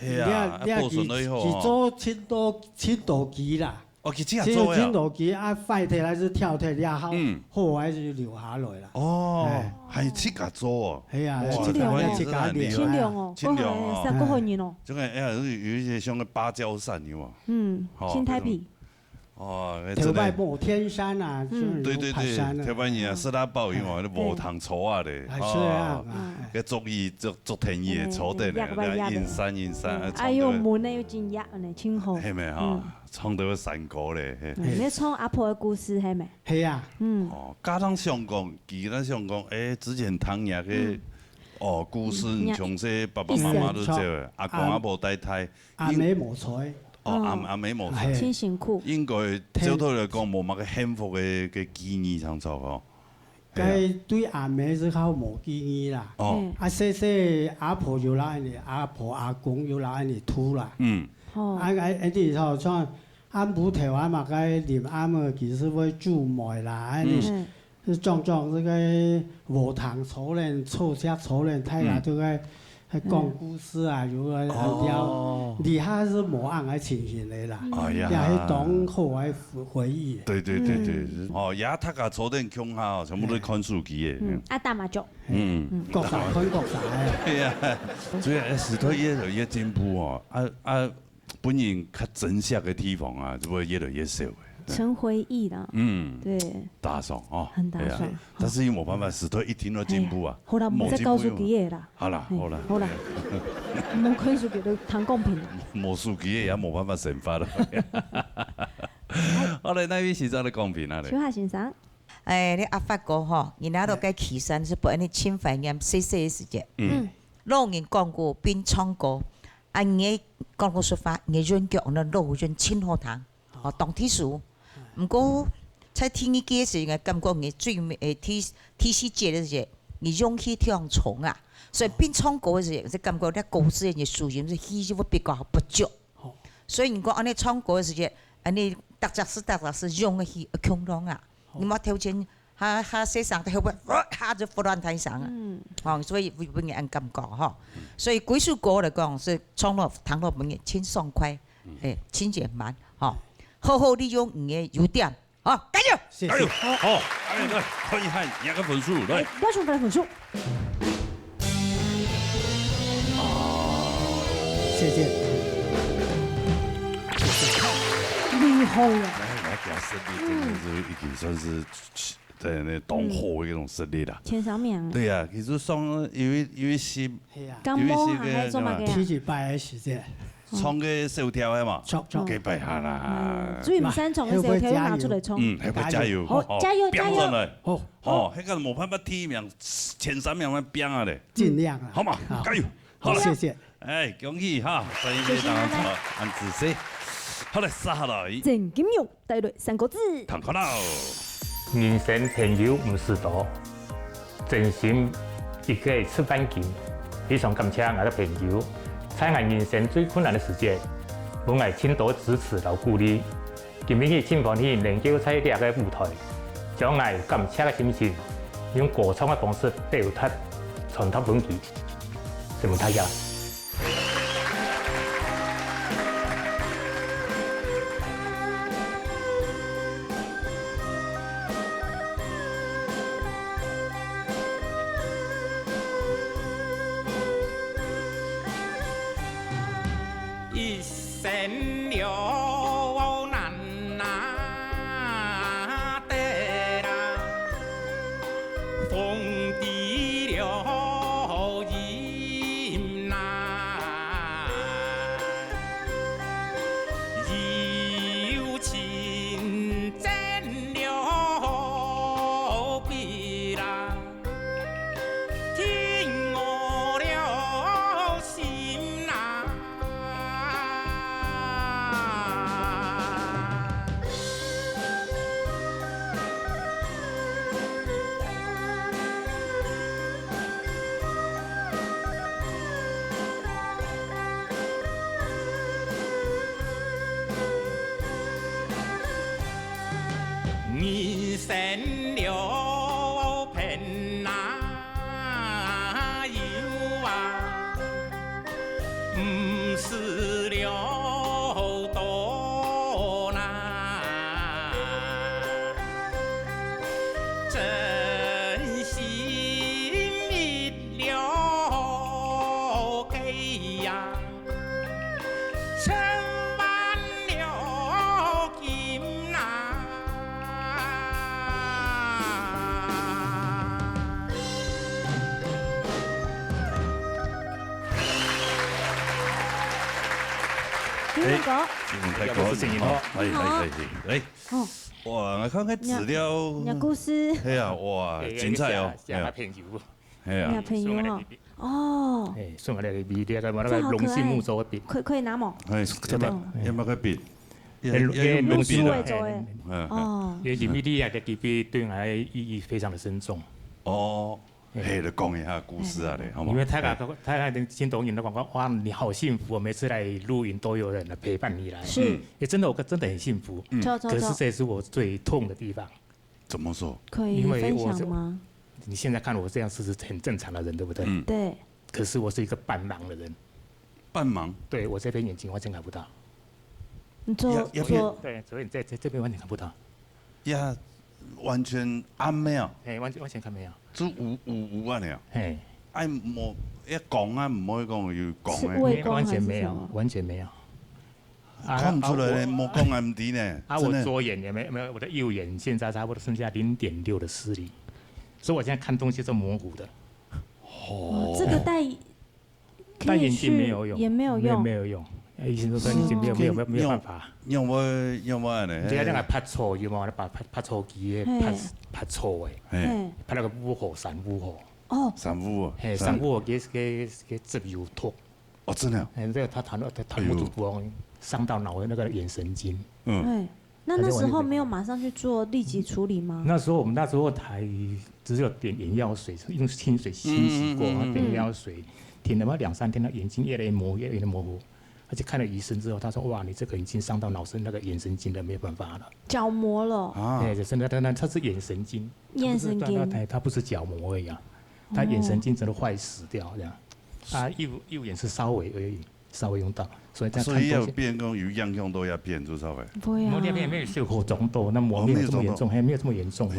係啊，你看，你看保存得好哦。佢，佢做盡多，盡多期啦。哦，佢自家做个啊。盡多期啊，壞忒還係跳忒，也好，嗯。好還係留下來啦。哦，哎。還自家做哦。係啊，哇，自家，台灣人真係很厲害。清涼哦。清涼哦。過好，過好年哦。這個，哎呀，有，有一些像个芭蕉扇，有無？嗯，哦，青苔皮。這種 哦，頭擺無電扇啊，嗯。所以用爬山啊。對對對，頭擺人啊，食到飽，因為無通坐啊咧。哎，係啊，哦，哎。該竹椅，竹，竹藤椅坐等咧，嗯，嗯，嗯。陰山陰山，嗯，啊，哎喲，唱到，門呢又真熱呢，真好。係咩哈？嗯。唱到山歌咧，嘿。嗯，你唱阿婆个故事係咩？係啊。嗯。哦，家長想講，佢咱想講，哎，之前聽人个，嗯。哦，故事，嗯，你像說爸爸媽媽都走了，一生。阿公阿婆帶大， 阿姆無在。哦，阿，嗯。阿姆無在。哎。真辛苦。應該照道理講，無麼个幸福个，个記憶上著哦。該對阿姆係較無記憶啦。哦。嗯。啊，細細阿婆有摎恁呢，阿婆阿公有摎恁呢渡啦。嗯。哦。啊，啊，恁呢吼，像暗晡頭啊，嘛該臨暗个，其實會煮糜啦，恁呢。嗯。嗯。 係種種這個禾埕草人、草石草人，大家都在，嗯。在講故事啊，嗯。有个，哦。這下係無恁个情形了啦。哎呀。也係當好个回，回憶。對對對對，嗯。哦，也大家坐等共下哦，全部都看手機个。嗯，啊，打麻將。嗯。嗯。各儕看各儕个。對呀，所以，哎，時代越來越進步哦，啊，啊， 分人較珍惜个地方啊，就會越來越少的。成回憶了。嗯。對。打爽哦。很打爽。哎呀，但是又無辦法，時代一定要進步啊。哎呀，好啦，莫再搞手機了啦。無進步又，好啦，嘿，好啦。好啦。莫看手機，就談公平啦。無手機也無辦法生活了。好嘞，哪位先生來公平啊嘞？秋海先生。哎，你阿發哥吼，你拿到該旗山係分你盡懷念細細个時節。嗯。嗯。老人講過，並唱歌， 啊，你講老實話，你韻腳呢，老韻盡好聽，哦，當特殊。毋過，在第二季个時，𠊎感覺你最尾，誒，第，第四節个時，你用氣忒重啊，所以變唱歌个時，就感覺你歌詞个收音个氣勢會比較不足。好。所以你講恁呢唱歌个時，恁呢逐隻字逐隻字用个氣，呃，共樣啊。好。你莫頭前 下，下細聲，後尾，呃，下就忽然大聲啊。嗯。吼，所以會，會分人恁感覺吼。所以歸首歌來講，係唱了，聽了分人盡爽快，嗯。誒，盡圓滿，吼。好好利用你个優點，吼，加油！謝謝。加油！好，哎，來，看一下你个分數，來。哎，多少分分數？謝謝。厲害啊！來，來，給他勝利，真的是已經算是 在那當好个一種實力啦。前三名。對啊，其實上有一，有一些，係啊。感冒啊，有一些个還係做麼个啊？第一擺个時節。唱个小調个嘛，唱，唱。該擺下啦。嗯，最毋擅長个小調又拿出來唱。嗯，還會加油。好，哦，加油，加油。拼上來。好。哦，那個無辦法第一名，前三名來拼啊嘞。盡量啊。好嘛，好。加油。好了。謝謝。 哎，恭喜哈，所以呢，謝謝大家。當然，恁仔細。好了，接下來。鄭金玉帶來三個字。聽看咯。人生朋友毋使多，真心一個出半斤。非常感謝𠊎个朋友，在𠊎人生最困難个時節，分𠊎盡多支持摎鼓勵。 今晡日盡歡喜能夠在這個舞台，將𠊎感謝个心情，用歌唱个方式表達，傳達分佢。承蒙大家。毋使了多难，真心一了个呀，千万了金呐。 金勇哥，嗯，太高兴了，哎哎哎哎，哦，哇，我看个资料，你的故事，哎呀，哇，精彩哦，写个朋友，哎呀，你的朋友哦，哦，哎，送个那个笔，那个那个龙兴木舟的笔，可可以拿吗？哎，要不要要不要个笔？龙龙兴木舟哎，哦，因为米利亚的笔对我来意义非常的深重。哦。 嘿，来讲一下故事啊嘞，好吗？因为大家大家听到人都讲讲，哇，你好幸福哦！每次来录音都有人来陪伴你来，是，也真的我真的很幸福。嗯，可是这也是我最痛的地方。怎么说？可以分享吗？你现在看我这样是很正常的人，对不对？对。可是我是一个半盲的人。半盲？对，我这边眼睛完全看不到。你左左对，所以在在这边完全看不到。呀。 完全暗没有，哎，完全完全看没有，就有有有啊了，哎，哎，无一讲啊，毋好讲有讲哎，完全没有，完全没有，看不出来呢，莫讲啊，毋知呢。啊，我左眼也没没有，我的右眼现在差不多剩下零点六的视力，所以我现在看东西是模糊的。哦，这个戴。 戴眼镜没有用，也没有用，没有用。医生都说眼镜没有没有没有办法。用我用我呢，你要让他拍错，有没有？把拍拍错机，拍拍错哎，拍那个乌火散乌火。哦，散乌啊，嘿，散乌火给给给这有痛。哦，真的。哎，这个他谈到他谈不足光，伤到脑的那个眼神经。嗯。 那那时候没有马上去做立即处理吗？那时候我们那时候还只有点眼药水，用清水清洗过，点眼药水，点了嘛两三天，他眼睛越来越模糊，越来越模糊。而且看了医生之后，他说：“哇，你这个已经伤到脑神那个眼神经了，没有办法了。”角膜了。啊，哎，真的，当然他是眼神经，眼神经，他不是角膜而已啊，他眼神经真的坏死掉这样。啊，右右眼是稍微而已。 稍微用到，所以这样所以要变讲有影响到要变，就稍微。不会啊，那边没有血火肿到，那膜没有这么严重，还没有这么严重。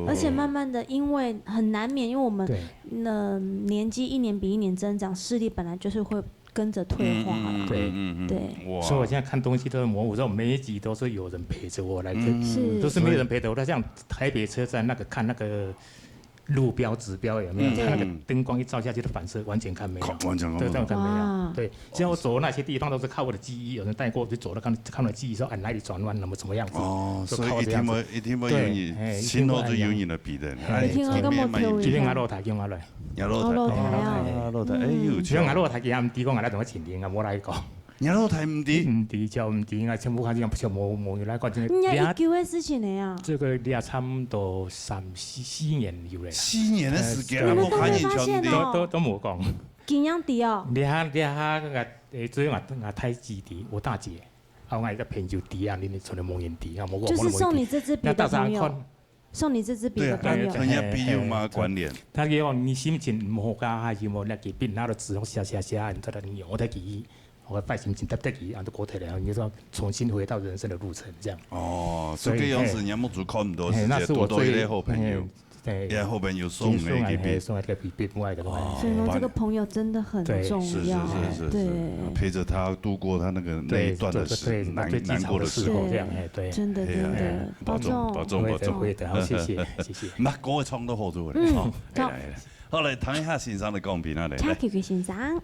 而且慢慢的，因为很难免，因为我们那年纪一年比一年增长，视力本来就是会跟着退化了。对对，所以我现在看东西都是模糊，所以每一集都是有人陪着我来，是，都是没有人陪着我。他像台北车站那个看那个。 路标指标有没有？它那个灯光一照下去，它反射完全看没有，完全看对，这样看没有。对，像我走的那些地方都是靠我的记忆，有人带过我去走了，看看我的记忆说，哎，哪里转弯，那么怎么样子？哦，所以一定会一定会有你，哎，心头就有你的笔的，一定会跟我一定要落台，一定要落台，要落台，落台啊，落台，哎呦，像我落台，佢也毋知讲我来怎么请人啊，我来讲。 你老弟毋知？毋知，就毋知，啊，全部看像像無無來講，真个。你有幾久的事情了啊？這個也差不多三四四年有咧。四年的時間，我看你全你們都沒發現哦都都都無講。怎樣的哦？你看你看，誒，最近我我太姊弟，我大姐，啊，我一個朋友弟啊，你你可能無人知啊，無我就是送你這支筆的朋友。那大家看 送你這支筆的朋友。對啊，人家筆有麼關聯？他給我，你心情毋好，該下有無那個筆拿到紙，寫寫寫，你在那裡用，我才記憶，我把心情taptap佢，然後過退了，你說重新回到人生的路程這樣。哦，所以這樣子，人家目珠看毋到世界，堵到一個好朋友，對，好朋友送你一支筆，送一個筆，筆，另外一個東西。所以說這個朋友真的很重要。是是是是，對，陪著他度過他那個那一段的時難難過的時候，這樣，哎，對，真的真的，保重保重保重，會的，好，謝謝謝謝。那各位唱都好做的，嗯，好，來來來，好來聽一下先生的講評啊，來，請繼續先生。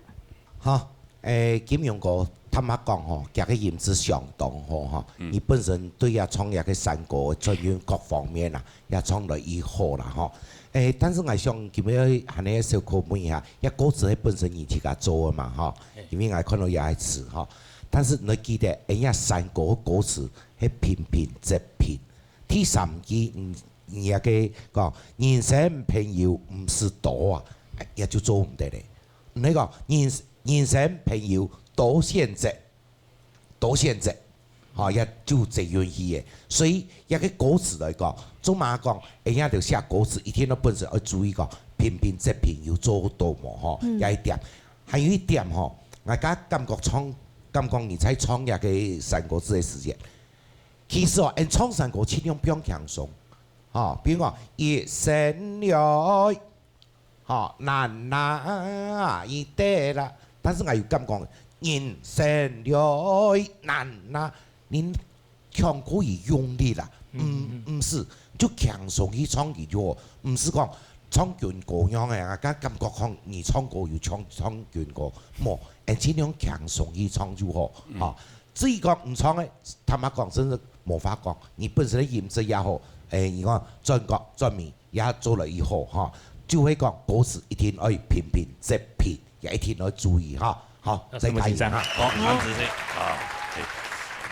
好，誒，金勇哥，坦白講吼，佢个音質相當好吼，你本身對佢唱佢个山歌个轉韻各方面啊，也唱到已好啦吼。誒，但是𠊎想今日還係小可問一下，這歌詞係本身你自家做个嘛吼？因為𠊎看到這个詞吼，但是你記得，誒，這山歌个歌詞係平平仄平，第三句，嗯，你也个講，人生朋友毋使多啊，也就做毋得咧。你講人人生朋友多選擇，多選擇，吼，也就這樣去个。所以這个歌詞來講，做麼講，人家就寫歌詞，一定要本身要注意講，平平仄平有做到無吼，這一點。還有一點吼， ，𠊎个感覺唱，感覺你在唱這个山歌仔个時節，其實哦，𠊎唱山歌盡量放輕鬆，吼，比如講，一生來，吼，難啊，一得啦。但是𠊎有感覺，人生來難啊，人唱歌要用力啦，毋，毋係，就輕鬆去唱佢就好，毋係講唱軍歌樣个，啊，感，感覺講你唱歌有像唱軍歌，無，𠊎盡量輕鬆去唱就好，吼。至於講毋唱个，坦白講，真係無話講，你本身个音質也好，誒，你講轉角轉面也做了以後，吼，就會講歌詞一定愛平平仄平，也一定愛注意，吼。好，再加油。好，恁仔細，啊，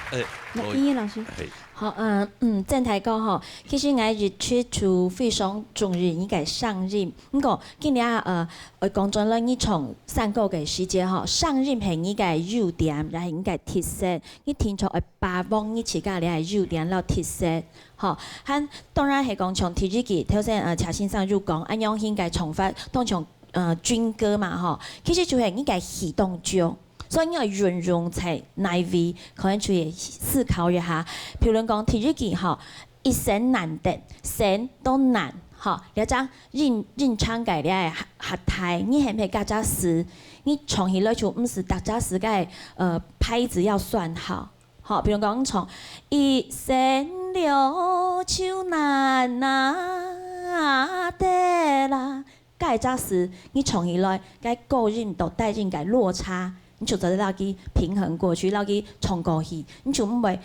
嘿，誒，那音樂老師。嘿。好，嗯，嗯，鄭大哥吼，其實𠊎一直都非常中意你个聲音，毋過今日，呃，愛講轉來，你唱山歌个時節吼，聲音係你个優點，也係你个特色，你定著愛把握你自家个優點摎特色，吼。還當然係講像第一句，頭先，呃，謝先生有講，恁樣形个唱法，當像，呃，軍歌嘛吼，其實就係你个戲當中。 所以你愛運用在哪位，可能就愛思考一下。譬如講，第一句吼，一生難得，生到難，吼，這隻人，人稱个這个客，客體，你係毋係該隻字？你唱起來就毋係逐隻字个，呃，拍子要算好。吼，譬如講唱一生了就難啊，得啦， 該隻字，你唱起來，該高音到低音个落差，你就做得摎佢平衡過去，摎佢唱過去，你就毋會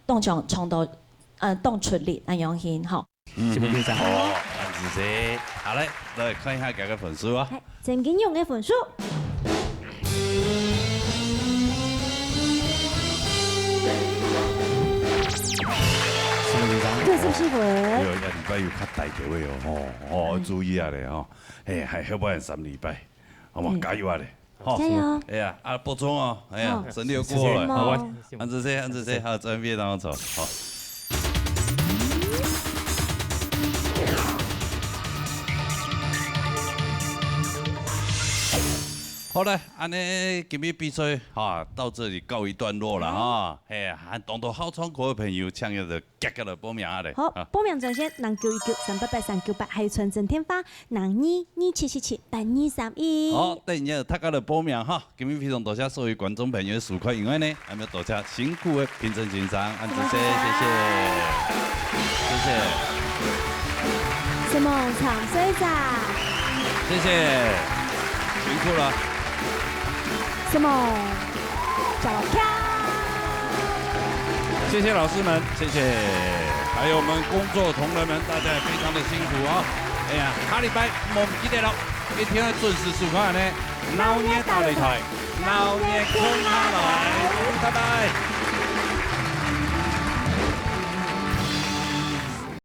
當像唱到，呃，當出力恁樣形吼。嗯，辛苦先生。好，恁仔細。好嘞，來看一下佢个分數啊。來，曾金勇个分數。辛苦先生。九十四分。哎喲，這禮拜有較大條个哦，吼，哦，注意啊咧吼。 嘿，還後半三禮拜，好無？嗯。加油啊咧！吼。加油！哎呀，啊，補充哦，哎呀，好。順利過來，好無？好，恁仔細，恁仔細，好，準備當中，好。好了，恁呢今日比賽哈，到這裡告一段落了哈。嘿，還當多好唱歌个朋友，請佢等遽遽來報名啊咧。好，啊。報名專線零九一九三八八三九八，還有傳真電話 零二二七七七八二三一。好，等一下大家來報名哈。今日非常多謝所有觀眾朋友个收看，另外呢，還有多謝辛苦个評審先生，恁仔細，謝謝，謝謝。承蒙長歲仔。謝謝，辛苦了。承蒙 謝謝老師們，謝謝，還有我們工作同仁們，大家也非常的辛苦哦。哎呀，下禮拜毋好毋記得咯，一定要準時收看呢。鬧熱大擂台，鬧熱共下來，拜拜。